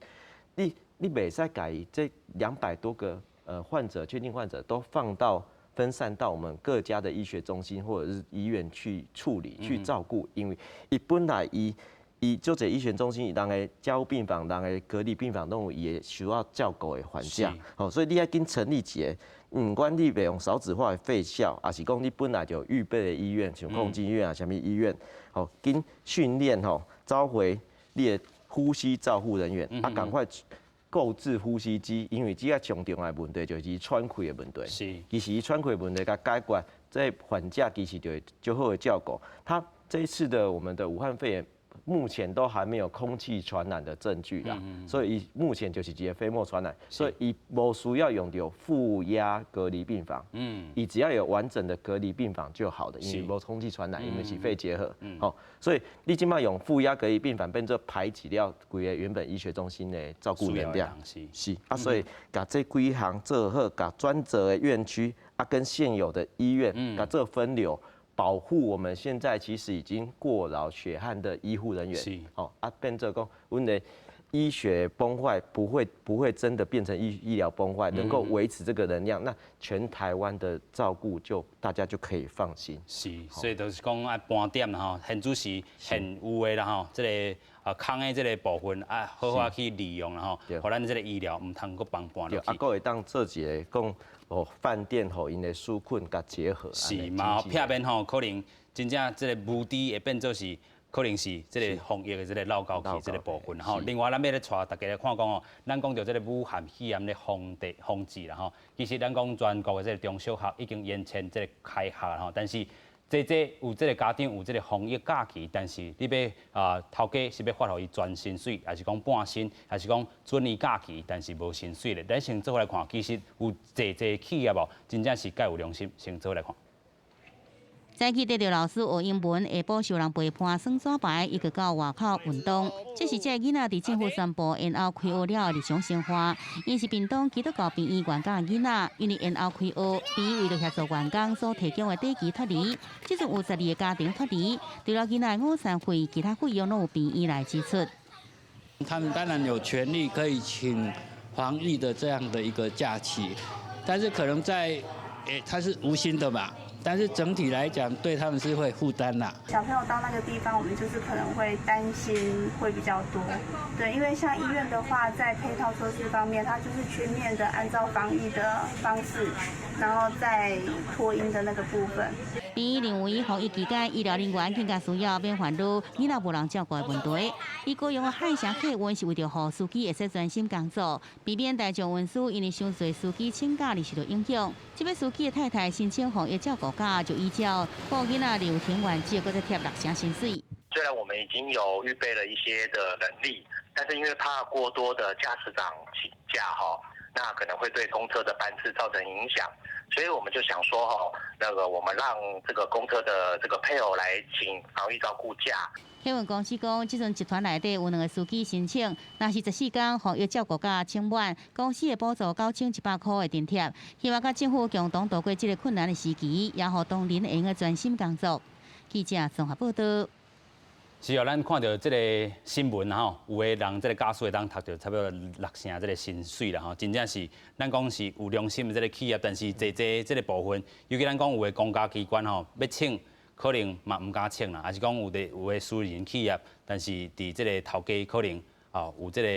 你袂使共伊這200多個患者確定患者都放到分散到我們各家的醫學中心或者是醫院去處理、去照顧，因為伊本來伊就這醫學中心，人的加護病房、人的隔離病房攏有伊的需要照顧的患者，吼，所以你愛緊成立一個，毋管你欲用少子化的廢校，抑是講你本來就預備的醫院，像共濟醫院啊，啥物醫院，吼，緊訓練吼，召回你的呼吸照護人員，啊，趕快購置呼吸機，因為這個上重要的問題就是喘氣的問題。其實喘氣的問題共解決，這患者其實就會較好的照顧。他這一次的我們的武漢肺炎，目前都還沒有空氣傳染的證據啦，所以目前就是一個飛沫傳染，所以伊無需要用到負壓隔離病房，伊只要有完整的隔離病房就好的，因為無空氣傳染，因為是肺結核，好，所以你這擺用負壓隔離病房變做排擠掉規個原本醫學中心的照顧能量，是啊，所以共這幾項做好，共專責的院區啊，跟現有的醫院共做分流。保護我們現在其實已經過勞血汗的醫護人員，哦啊，變做講，阮的醫學崩壞不會真的變成醫療崩壞，能夠維持這個能量，那全台灣的照顧就大家就可以放心。是，所以就是講愛盤點啦吼，現主時現有的啦吼，這個啊空的這個部分啊，好好去利用啦吼，予咱這個醫療毋通閣崩盤落去。啊，閣會當做一個講。哦，飯店予𪜶的紓困共結合。是嘛？避免吼，可能真正這個無知會變做是，可能是這個防疫的這個漏溝去這個部分吼。另外，咱欲來帶大家來看講哦，咱講著這個武漢肺炎的防治啦吼。其實咱講全國的這個中小學已經延簽這個開學吼，但是濟濟有這個家長有這個防疫假期，但是你欲啊頭家是欲發予伊全薪水，抑是講半薪，抑是講准伊假期，但是無薪水咧。咱先做伙來看，其實有濟濟企業哦，真正是蓋有良心，先做伙來看。早起得著老師學英文，下晡受人陪伴耍紙牌，伊閣到外口運動。這是這个囡仔佇政府宣布延後開學了的日常生活。𪜶是屏東基督教病院員工的囡仔，因為延後開學，病院為著協助員工所提供的短期託離，這陣有12個家庭託離，除了囡仔的午餐費，其他費用攏由病院來支出。他們當然有權利可以請防疫的這樣的一個假期，但是可能在，欸，他是無薪的嘛。但是整體來講，對他們是會負擔啦。小朋友到那個地方，我們就是可能會擔心會比較多。對，因為像醫院的話，在配套措施方面，它就是全面的按照防疫的方式，然後再托嬰的那個部分。醫院認為防疫期間，醫療人員更加需要免煩惱囡仔無人照顧的問題。伊高雄的漢翔客運是為著予司機會使專心工作，避免大眾運輸因為傷濟司機請假而受到影響。這位司機的太太申請防疫照顧假，就依照顧囡仔留停原則，閣再貼六成薪水。雖然我們已經有預備了一些的人力，但是因為怕過多的駕駛長請假哈，那可能會對公車的班次造成影響，所以我們就想說哈，那個我們讓這個公車的這個配偶來請防疫照顧假。客運公司講，這陣集團內底有兩個司機申請，若是14天防疫照顧假請滿，公司會補助9100塊的津貼，希望佮政府共同度過這個困難的時期，也予同仁會用專心工作。記者綜合報道。是哦，咱看著這個新聞吼，有的人這個駕駛會當讀著差不多六成這個薪水啦吼，真正是咱講是有良心的這個企業，但是濟濟這個部分，尤其咱講有的公家機關吼，欲請可能嘛毋敢請啦，抑是講有的私人企業，但是佇這個頭家可能啊有這個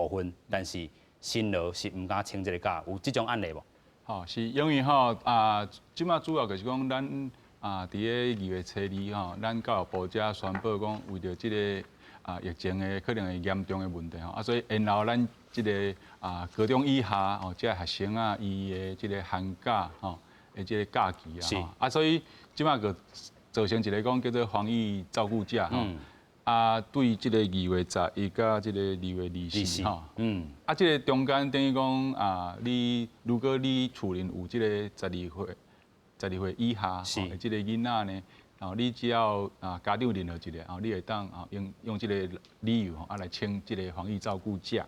部分，但是辛勞是毋敢請這個假，有這種案例無？吼，是因為吼啊，這擺主要就是講咱啊，佇咧2月初2吼，咱教育部才宣布講，為著這個啊疫情的可能會嚴重的問題吼，啊所以延後咱這個啊高中以下吼，這個學生啊，伊的這個寒假吼的這個假期啊，啊所以這擺閣造成一個講叫做防疫照顧假吼，啊對這個2月11佮這個2月24吼，啊這個中間等於講啊，你如果你厝裡有這個十二歲。十二歲以下的這個囡仔呢，哦，你只要啊家長任何一个，哦，你會當啊用這个理由吼啊來請這个防疫照顧假。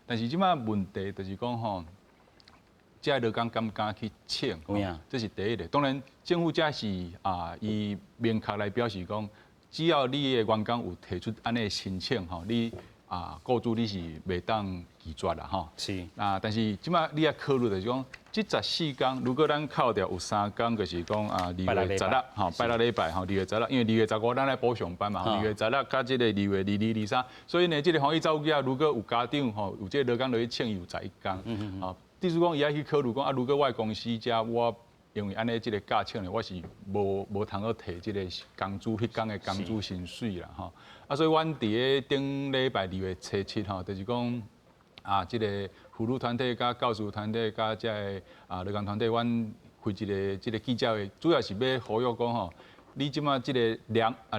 但是這擺問題就是講吼，這個勞工敢毋敢去請？這是第一个。當然，政府這是啊，伊明確來表示講，只要你的員工有提出按呢申請吼，你啊雇主你是袂當拒絕啦吼。啊，但是這擺你愛考慮就是講，這14工，如果咱扣掉有3工，就是講啊，2月16吼，拜六禮拜吼，二月十六，因為2月15咱來補上班嘛，二月十六佮這个2月22、23，所以呢，這个防疫照顧假如果有家長吼，有這个勞工落去請，有11工，吼。意思講，伊愛去考慮講啊，如果我的公司遮我因為按呢這个假請咧，我是無通好提這个工資，彼工的工資薪水啦吼。啊，所以阮佇咧頂禮拜2月初7吼，就是講啊，這个婦女團體佮教師團體佮這个啊勞工團體，阮開一个這个記者會，主要是欲呼籲講吼，你這擺這个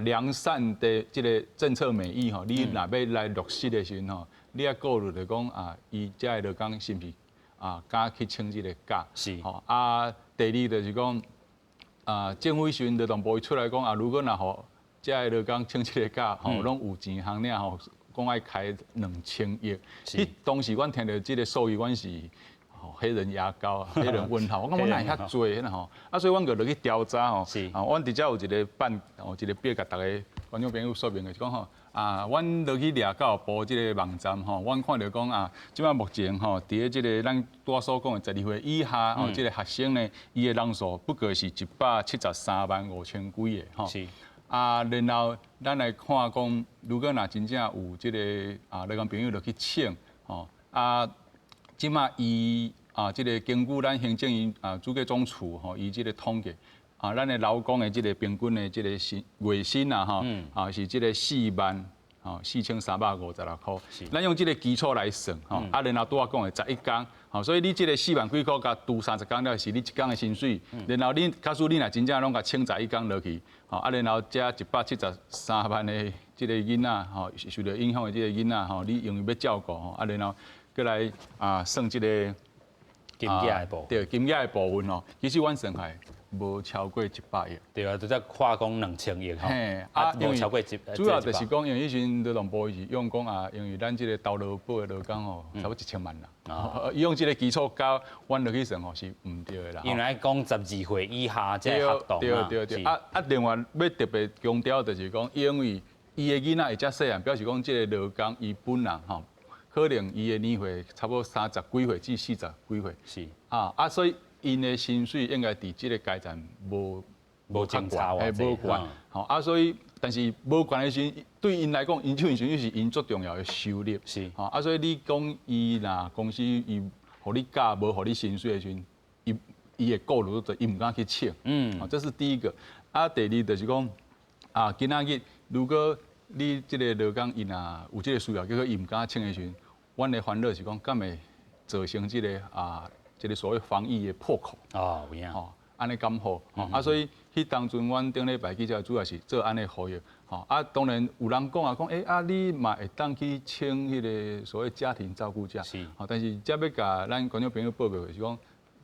良善的這个政策美意吼，你若欲來落實的時陣吼，你愛顧慮著講啊，伊遮的勞工是毋是啊敢去請這个假？吼啊，第二就是講啊，政府時陣勞動部伊出來講啊，如果若予遮的勞工請這个假，吼，攏有錢通領吼，講愛開2000億。彼當時阮聽著這个數字，阮是黑人牙膏，黑人問號，我感覺哪會遐濟吼？啊，所以阮就落去調查吼。啊，阮佇遮有一个版，哦，一个表，共逐个觀眾朋友說明的，是講吼，啊，阮落去掠教育部這个網站吼，阮看著講啊，這擺目前吼，佇咧這个咱拄仔所講的12歲以下吼，這个學生呢，伊的人數不過是173萬5千幾个吼。啊，然後咱來看講，如果若真正有這个啊，勞工朋友落去請吼，啊，這擺伊啊，這个根據咱行政院啊主計總處吼，伊這个統計啊，咱的勞工的這个平均的這个薪月薪啊吼，啊是這个4萬吼4356箍。咱用這个基礎來算吼，啊，然後拄仔講的11工，吼，所以你這个4萬幾箍共除30工了，是你一工的薪水。然後你假使你若真正攏共請11工落去，吼，啊，然後這173萬的這个囡仔吼，受著影響的這个囡仔吼，你因為欲照顧吼，啊，然後閣來啊算這个金額的部分，對，金額的部分吼，其實阮算下來無超過100億。對啊，拄才看講2000億吼，啊，無超過一，主要就是講，因為彼時陣勞動部伊是用講啊，因為咱這个投勞保的勞工吼，差不多1000萬人。伊用這个基礎佮阮落去算吼是毋對的啦。因為愛講12歲以下這个學童對對對。啊啊，另外欲特別強調就是講，因為伊的囡仔會遮細漢，表示講這个勞工伊本人吼，可能伊的年歲差不多30幾歲至40幾歲。啊啊，所以𪜶的薪水應該佇這个階層無無增差，嘿，無懸。吼啊，所以但是無懸的時陣，對𪜶來講，𪜶這份薪水是𪜶足重要的收入。吼啊，所以你講伊若公司伊予你假無予你薪水的時陣，伊會顧慮著，伊毋敢去請。吼，這是第一個。啊，第二就是講，啊，今仔日如果你這个勞工伊若有這个需要，結果伊毋敢請的時陣，阮的煩惱是講，敢會造成這个啊，這个所謂防疫的破口。哦，有影。吼，按呢敢好？吼啊，所以彼當陣阮頂禮拜記者主要是做按呢呼籲。吼啊，當然有人講啊，講欸啊，你嘛會當去請彼个所謂家庭照顧假。吼，但是這欲共咱觀眾朋友報告就是講，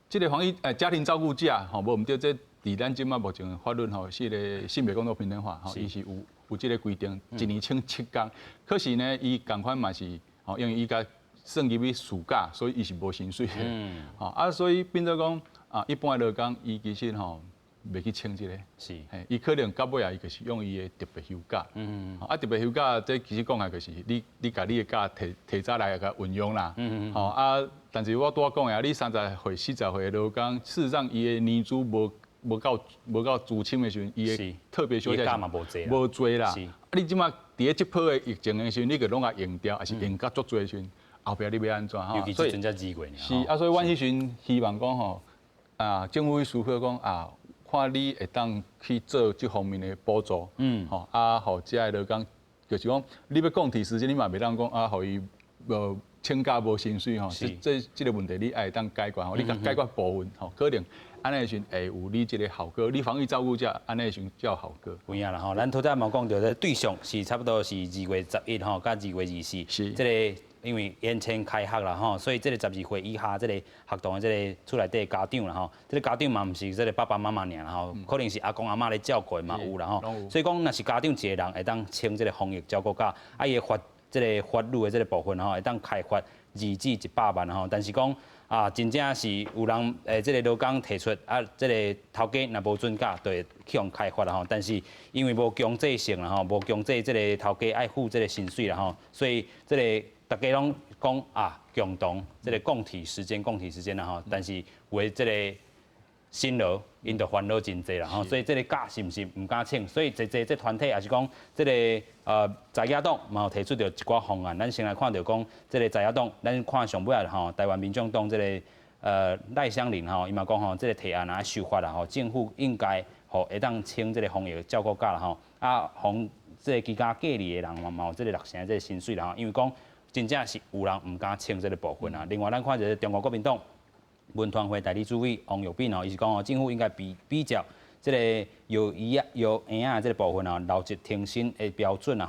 這个防疫家庭照顧假吼，無毋對，這佇咱這擺目前的法律吼，是个性別工作平等法吼，伊是有這个規定，一年請7工。可是呢，伊仝款嘛是吼，因為伊共算入去事假，所以伊是無薪水的。吼啊，所以變做講啊，一般的勞工伊其實吼袂去請這个。嘿，伊可能到尾啊，伊就是用伊的特別休假。啊，特別休假這其實講來就是你共你的假提早來共運用啦。吼啊，但是我拄仔講的啊，你30歲、40歲的勞工，事實上伊的年資無夠資深的時陣，伊的特別休假無濟啦。啊，你這擺佇咧這波的疫情的時陣，你閣攏共用掉，抑是用甲足濟的時陣，後壁你欲按怎吼？尤其這陣才2月。是啊，所以阮彼時陣希望講吼，啊，政府思考講啊，看你會當去做這方面的補助，吼啊，予遮的勞工，就是講你欲降低時間，你嘛袂當講啊，予伊無請假無薪水吼，這個問題你愛會當解決吼，你共解決部分吼，可能按呢時陣會有你這个效果，你防疫照顧者按呢時陣才有效果。有影啦吼，咱拄才嘛講著，這對象是差不多是2月11吼，佮2月24，這个。因為延遲開學啦吼，所以這個12歲以下這個學童的這個厝內底家長啦吼，這個家長嘛毋是這個爸爸媽媽爾啦吼，可能是阿公阿嬤咧照顧嘛有啦吼，所以講若是家長一個人會當請這個防疫照顧假，啊伊的法這個法律的這個部分吼，會當開罰2至100萬吼，但是講啊，真正是有人這個勞工提出啊，這個頭家若無准假，就會去予開罰啦吼。但是因為無強制性啦吼，無強制這個頭家愛付這個薪水啦吼，所以這個大家攏講啊，共同這個共體時艱，共體時艱啦吼。但是有的這個辛勞，𪜶就煩惱真濟啦吼，所以這個假是毋是毋敢請？所以濟濟這團體也是講，這個在野黨嘛有提出著一寡方案。咱先來看著講，這個在野黨，咱看上尾仔吼，台灣民眾黨這個賴香伶吼，伊嘛講吼，這個提案啊修法啦吼，政府應該予會當請這個防疫照顧假啦吼，啊，予這個居家隔離的人嘛嘛有這個六成的這個薪水啦吼，因為講真正是有人毋敢請這個部分啊。另外，咱看一個中國國民黨文團會代理主委王玉敏哦，伊是講哦，政府應該比比照這個幼兒啊、幼嬰仔這個部分哦，留職停薪的標準啊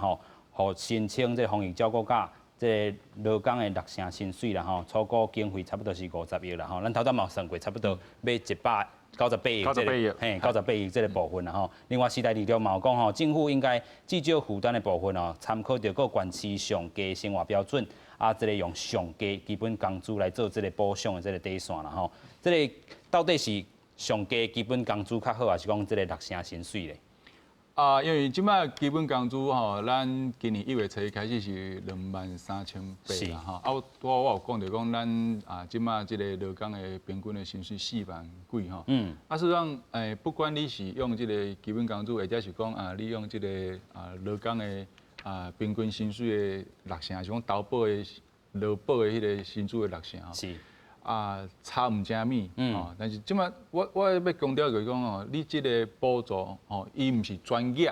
吼，予申請這個防疫照顧假，這個勞工的六成薪水啦吼，初估經費差不多是50億啦吼。咱頭拄嘛有算過，差不多欲198億，這個嘿，九十八億這個部分啦吼。另外，時代力量嘛有講吼，政府應該至少負擔的部分哦，參考著各縣市上低生活標準。啊，這個用上低基本工資來做這個補償的這個底線啦吼。這個到底是上低基本工資較好，還是講這個六成薪水咧？啊，因為這擺基本工資吼，咱今年1月初一開始是23,800啦吼。啊，我有講著講，咱啊這擺這個勞工的平均的薪水4萬幾吼。啊，事實上，不管你是用這個基本工資，或者是講啊，你用這個啊勞工的啊平均薪水的六成，還是講投保的勞保的彼個薪資的六成吼。啊，差毋啥物，吼，但是這擺我欲強調就是講吼，你這個補助吼，伊毋是專業，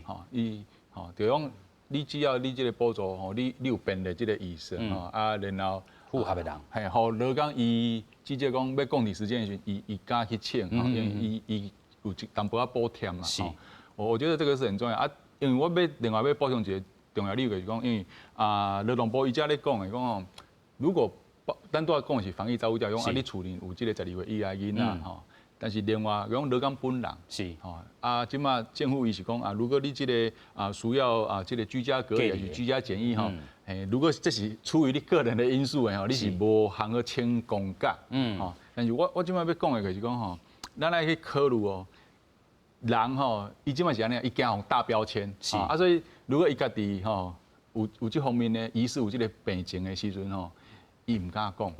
吼，伊吼，就講你只要你這個補助吼，你有便利這個意思吼，啊，然後符合的人，嘿，予勞工伊至少講欲共體時艱的時陣，伊敢去請，吼，因為伊有一淡薄仔補貼嘛，吼，我覺得這個是很重要啊，因為我欲另外欲補充一個重要理由就是講，因為啊，勞動部伊遮咧講的講吼，如果咱拄仔講的是防疫照顧者，講啊，你厝裡有這個12歲以下囡仔吼，但是另外講勞工本人是吼啊，這擺政府伊是講啊，如果你這個啊需要啊這個居家隔離還是居家檢疫吼，如果這是出於你個人的因素的吼，你是無通好請公假，吼，但是我這擺欲講的就是講吼，咱愛去考慮哦，人吼，伊這擺是按呢，伊驚予打標籤，啊，所以如果伊家己吼有這方面的疑似有這個病情的時陣吼，伊毋敢講，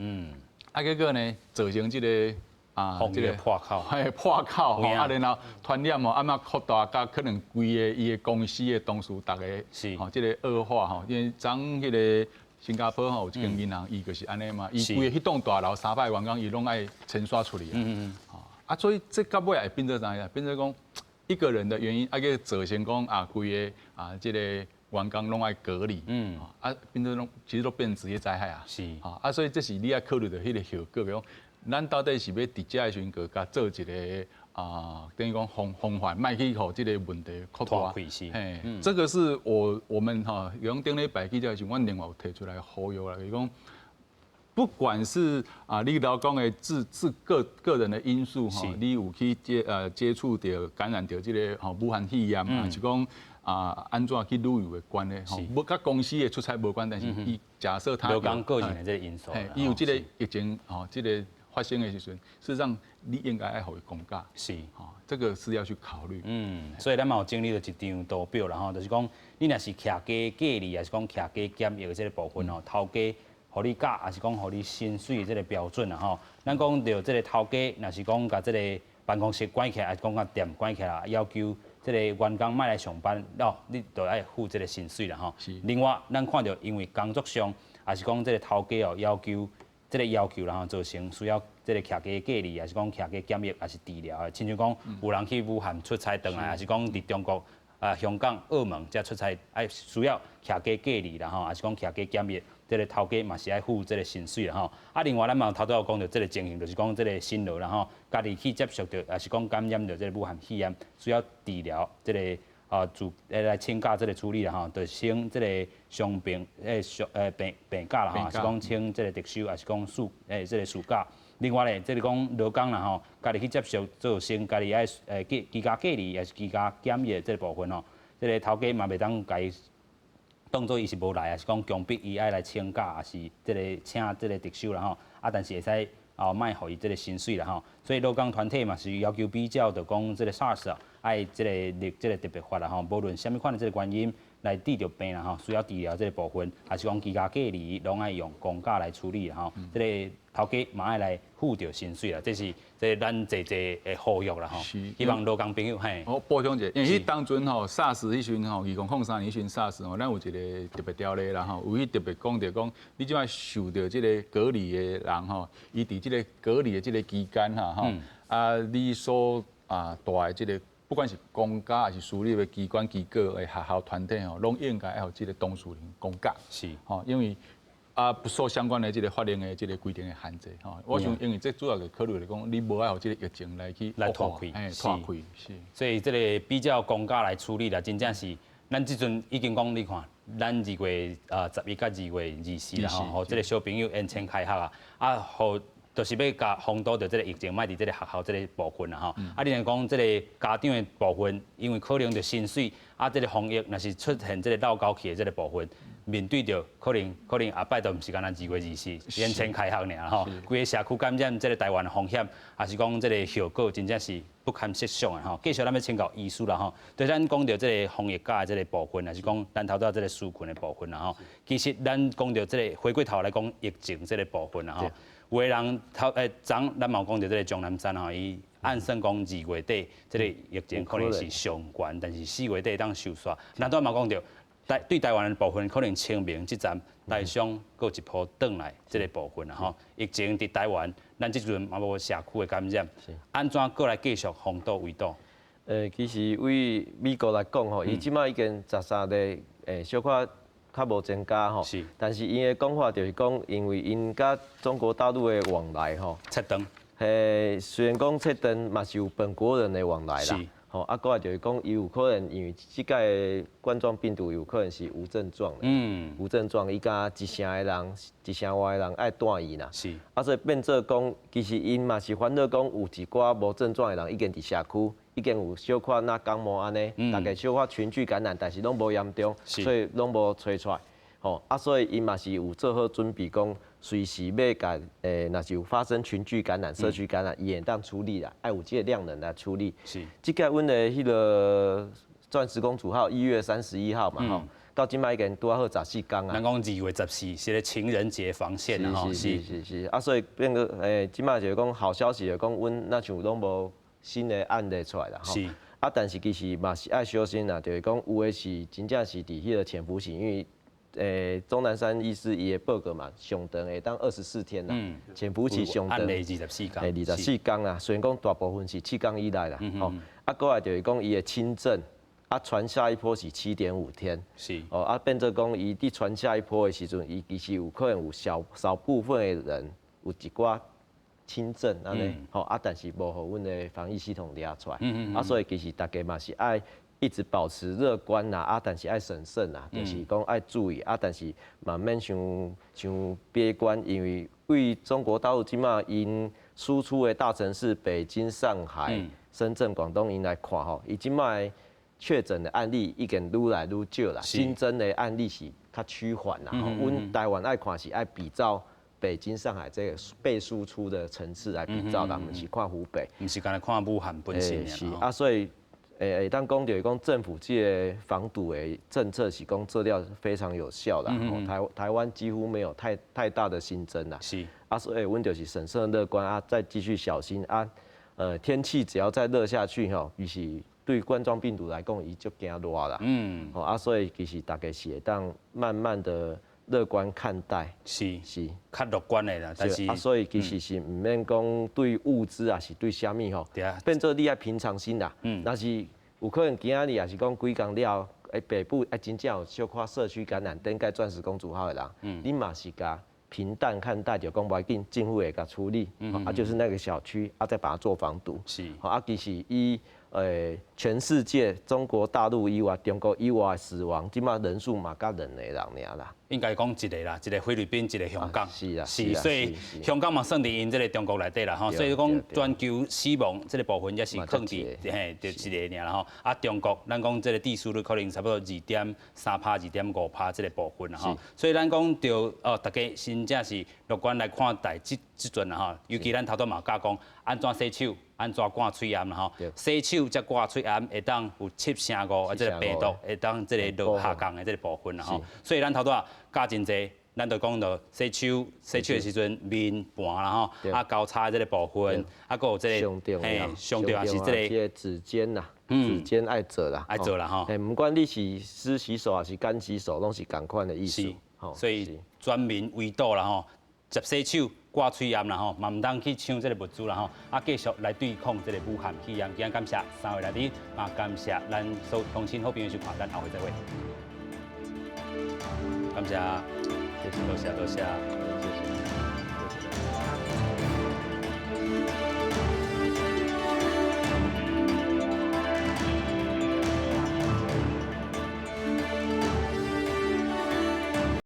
啊，結果呢，造成這個啊，這個破口，嘿，破口吼，啊，然後傳染吼，按怎擴大，佮可能規个伊的公司的同事逐个，吼，這個惡化吼，因為昨彼個新加坡吼有一間銀行，伊就是按呢嘛，伊規个彼棟大樓300員工，伊攏愛清刷出去啊，啊，所以這到尾會變做啥呀？變做講一個人的原因，啊，去造成講啊，規个啊，這個員工攏愛隔離，啊，變做攏其實都變職業災害啊，啊，所以這是你愛考慮著彼個後果，比如講，咱到底是欲佇遮的時陣，閣共做一個啊，等於講防範，莫去予這個問題擴大。嘿，這個是我們哈，用頂禮拜記者時，阮另外有提出來呼籲啦，就是講，不管是啊，你老講的自自個個人的因素吼，你有去接觸著感染著這個吼武漢肺炎，還是講啊按怎去旅遊的關係吼，無佮公司的出差無關，但是伊假設他有個人的這個因素，伊有這個疫情吼，這個發生的時陣，事實上你應該愛予伊公假，吼，這個是要去考慮。嗯，所以咱嘛有整理著一張圖表啦吼，就是講你若是徛家隔離，還是講徛家檢疫的這個部分吼，頭家予你假，還是講予你薪水的這個標準啦吼。咱講著這個頭家，若是講共這個辦公室關起來，還是講共店關起來，要求這個員工莫來上班，哦，你就愛付這個薪水啦吼。另外，咱看著因為工作上，還是講這個頭家哦要求，這個要求然後造成需要這個徛家隔離，還是講徛家檢疫，還是治療的。親像講有人去武漢出差轉來，還是講佇中國啊香港、澳門遮出差，愛需要徛家隔離啦吼，還是講徛家檢疫，這個頭家嘛是愛付這個薪水啦吼。啊，另外咱嘛有頭拄仔有講著這個情形，就是講這個辛勞啦吼，家己去接觸著，還是講感染著這個武漢肺炎，需要治療這個。啊，自來請假這個處理啦吼，就請這個傷病傷病假啦吼，抑是講請這個特休，抑是講這個事假。另外咧，這個講勞工啦吼，家己去接受造成家己愛居家隔離，抑是居家檢疫這個部分吼，這個頭家嘛袂當共伊當做伊是無來，抑是講強迫伊愛來請假，抑是這個請這個特休啦吼。啊，但是會使哦，莫予伊這個薪水啦吼。所以勞工團體嘛是要求比照，就講這個 SARS 愛這個立這個特別法啦吼，無論啥物款的這個原因來得著病啦吼，需要治療這個部分，抑是講居家隔離，攏愛用公假來處理啦吼。這個頭家嘛愛來付著薪水啦，這是這咱濟濟的呼籲啦吼。希望勞工朋友嘿。我補充一下，因為彼當陣吼 SARS 彼時陣吼，2003年彼時陣 SARS 吼，咱有一個特別條例啦吼，有彼特別講著講，你這擺受著這個隔離的人吼，伊佇這個隔離的這個期間哈吼，啊，你所啊蹛的這個不管是公家抑是私立的機關機構的學校團體吼，攏應該愛予這個當事人公假。吼，因為啊不受相關的這個法令的這個規定的限制吼。我想因為這主要的考慮來講，你無愛予這個疫情來去來拖開，拖開是。所以這個比較公假來處理啦，真正是咱這陣已經講，你看，咱2月11佮2月24啦吼，予這個小朋友延前開學啊，啊，予就是欲共防堵著這個疫情，莫佇這個學校這個部分啦吼。啊，你若講這個家長的部分，因為可能著薪水，啊，這個防疫若是出現這個漏交去的這個部分，面對著可能後擺都毋是干焦2月24延前開學爾吼，規個社區感染這個台灣的風險，抑是講這個後果真正是不堪設想的吼。繼續咱欲請教醫師啦吼，對咱講著這個防疫假的這個部分，抑是講咱頭拄這個紓困的部分啦吼。其實咱講著這個回過頭來講疫情這個部分啦吼。有的人頭昨咱嘛有講著這個鍾南山吼，伊按算講2月底這個疫情可能是上懸，但是4月底當收煞。咱拄嘛講著，對台灣的部分，可能清明這站台商閣一波轉來這個部分啦吼。疫情佇台灣，咱這陣嘛無社區的感染，按怎閣來繼續防堵圍堵？其實對美國來講吼，伊這擺已經13例，小可較無增加吼，但是𪜶的講法就是講，因為𪜶佮中國大陸的往來吼，切斷，雖然講切斷嘛是有本國人的往來啦，吼，啊，閣來就是講，伊有可能因為這擺冠狀病毒有可能是無症狀的，無症狀，伊敢一城的人，一城外的人愛帶伊啦，啊，所以變做講，其實𪜶嘛是煩惱講，有一寡無症狀的人已經佇社區。已經有小可若感冒按呢，大家小可群聚感染，但是攏無嚴重，所以攏無揣出來。吼啊，所以𪜶嘛是有做好準備，講隨時欲共若是有發生群聚感染、社區感染，伊會當處理啦，愛有這個量能來處理。這擺阮的彼個鑽石公主號1月31號嘛吼，到這擺已經拄仔好14工啊。咱講2月14是個情人節防線啊，是是是是，啊，所以變個這擺就是講好消息，就講阮若像攏無新的案例出來啦，吼。啊，但是其實嘛是愛小心啦，就是講有的是真正是佇彼個潛伏期，因為鍾南山醫師伊的報告嘛，上長會當24天啦，潛伏期上長，24工，24工啦。雖然講大部分是7工以內啦，吼。啊，閣來就是講伊的輕症，啊，傳下一波是7.5天，哦，啊，變做講伊佇傳下一波的時陣，伊其實有可能有小少部分的人有一寡輕症按呢，吼啊，但是無予阮的防疫系統掠出來，啊，所以其實大家嘛是愛一直保持樂觀啦，啊，但是愛審慎啦，就是講愛注意，啊，但是嘛免傷傷悲觀，因為對中國大陸這擺𪜶輸出的大城市北京、上海、深圳、廣東𪜶來看吼，伊這擺確診的案例已經愈來愈少啦，新增的案例是較趨緩啦。阮台灣愛看是愛比照北京、上海這個被輸出的城市來比照，毋是看湖北，毋是干焦看武漢本身。是啊，所以會當講就是講政府這個防堵的政策是講做了非常有效啦。台灣幾乎沒有太大的新增啦。啊，所以阮就是審慎樂觀啊，再繼續小心啊。天氣只要再熱下去吼，其實對冠狀病毒來講，伊就驚熱啦。啊，所以其實大家是會當慢慢的樂觀看待。是，較樂觀的啦。但是啊，所以其實是毋免講對物資啊，是對啥物吼，變做你愛平常心啦。若是有可能今仔日也是講幾工了，北部真正有小可社區感染，頂擺鑽石公主號的人，你嘛是共平淡看待，就講無要緊，政府會共處理，啊，就是那個小區，啊，再把它做防堵。啊，其實伊全世界中國大陸以外、中國以外死亡，這馬人數嘛才兩个人爾啦。應該講一个啦，一个菲律賓，一个香港。是啊，是，所以香港嘛算佇𪜶這个中國內底啦吼，所以講全球死亡這个部分也是囥佇嘿，就一个爾啦吼。啊，中國咱講這个致死率可能差不多2.3趴、2.5趴這个部分啦吼。所以咱講著哦，大家真正是樂觀來看待這這陣啦吼。尤其咱頭拄嘛教講，按怎洗手，按怎掛喙罨啦吼。洗手才掛喙罨會當有7成5啊，這个病毒會當這个落下降的這个部分啦吼。所以咱頭拄仔教真濟，咱就講著洗手，洗手的時陣面盤啦吼，啊交叉這个部分，啊閣有這个嘿，上重要是這个指尖啦，指尖愛做啦，愛做啦吼。嘿，毋管你是濕洗手還是乾洗手，攏是仝款的意思。所以全民圍堵啦吼，捷洗手、掛喙罨啦吼，嘛毋通去搶這个物資啦吼，啊繼續來對抗這个武漢肺炎。今日感謝三位來賓，嘛感謝咱所有鄉親好朋友收看，咱後回再會。感謝，謝謝，多謝，多謝，謝謝。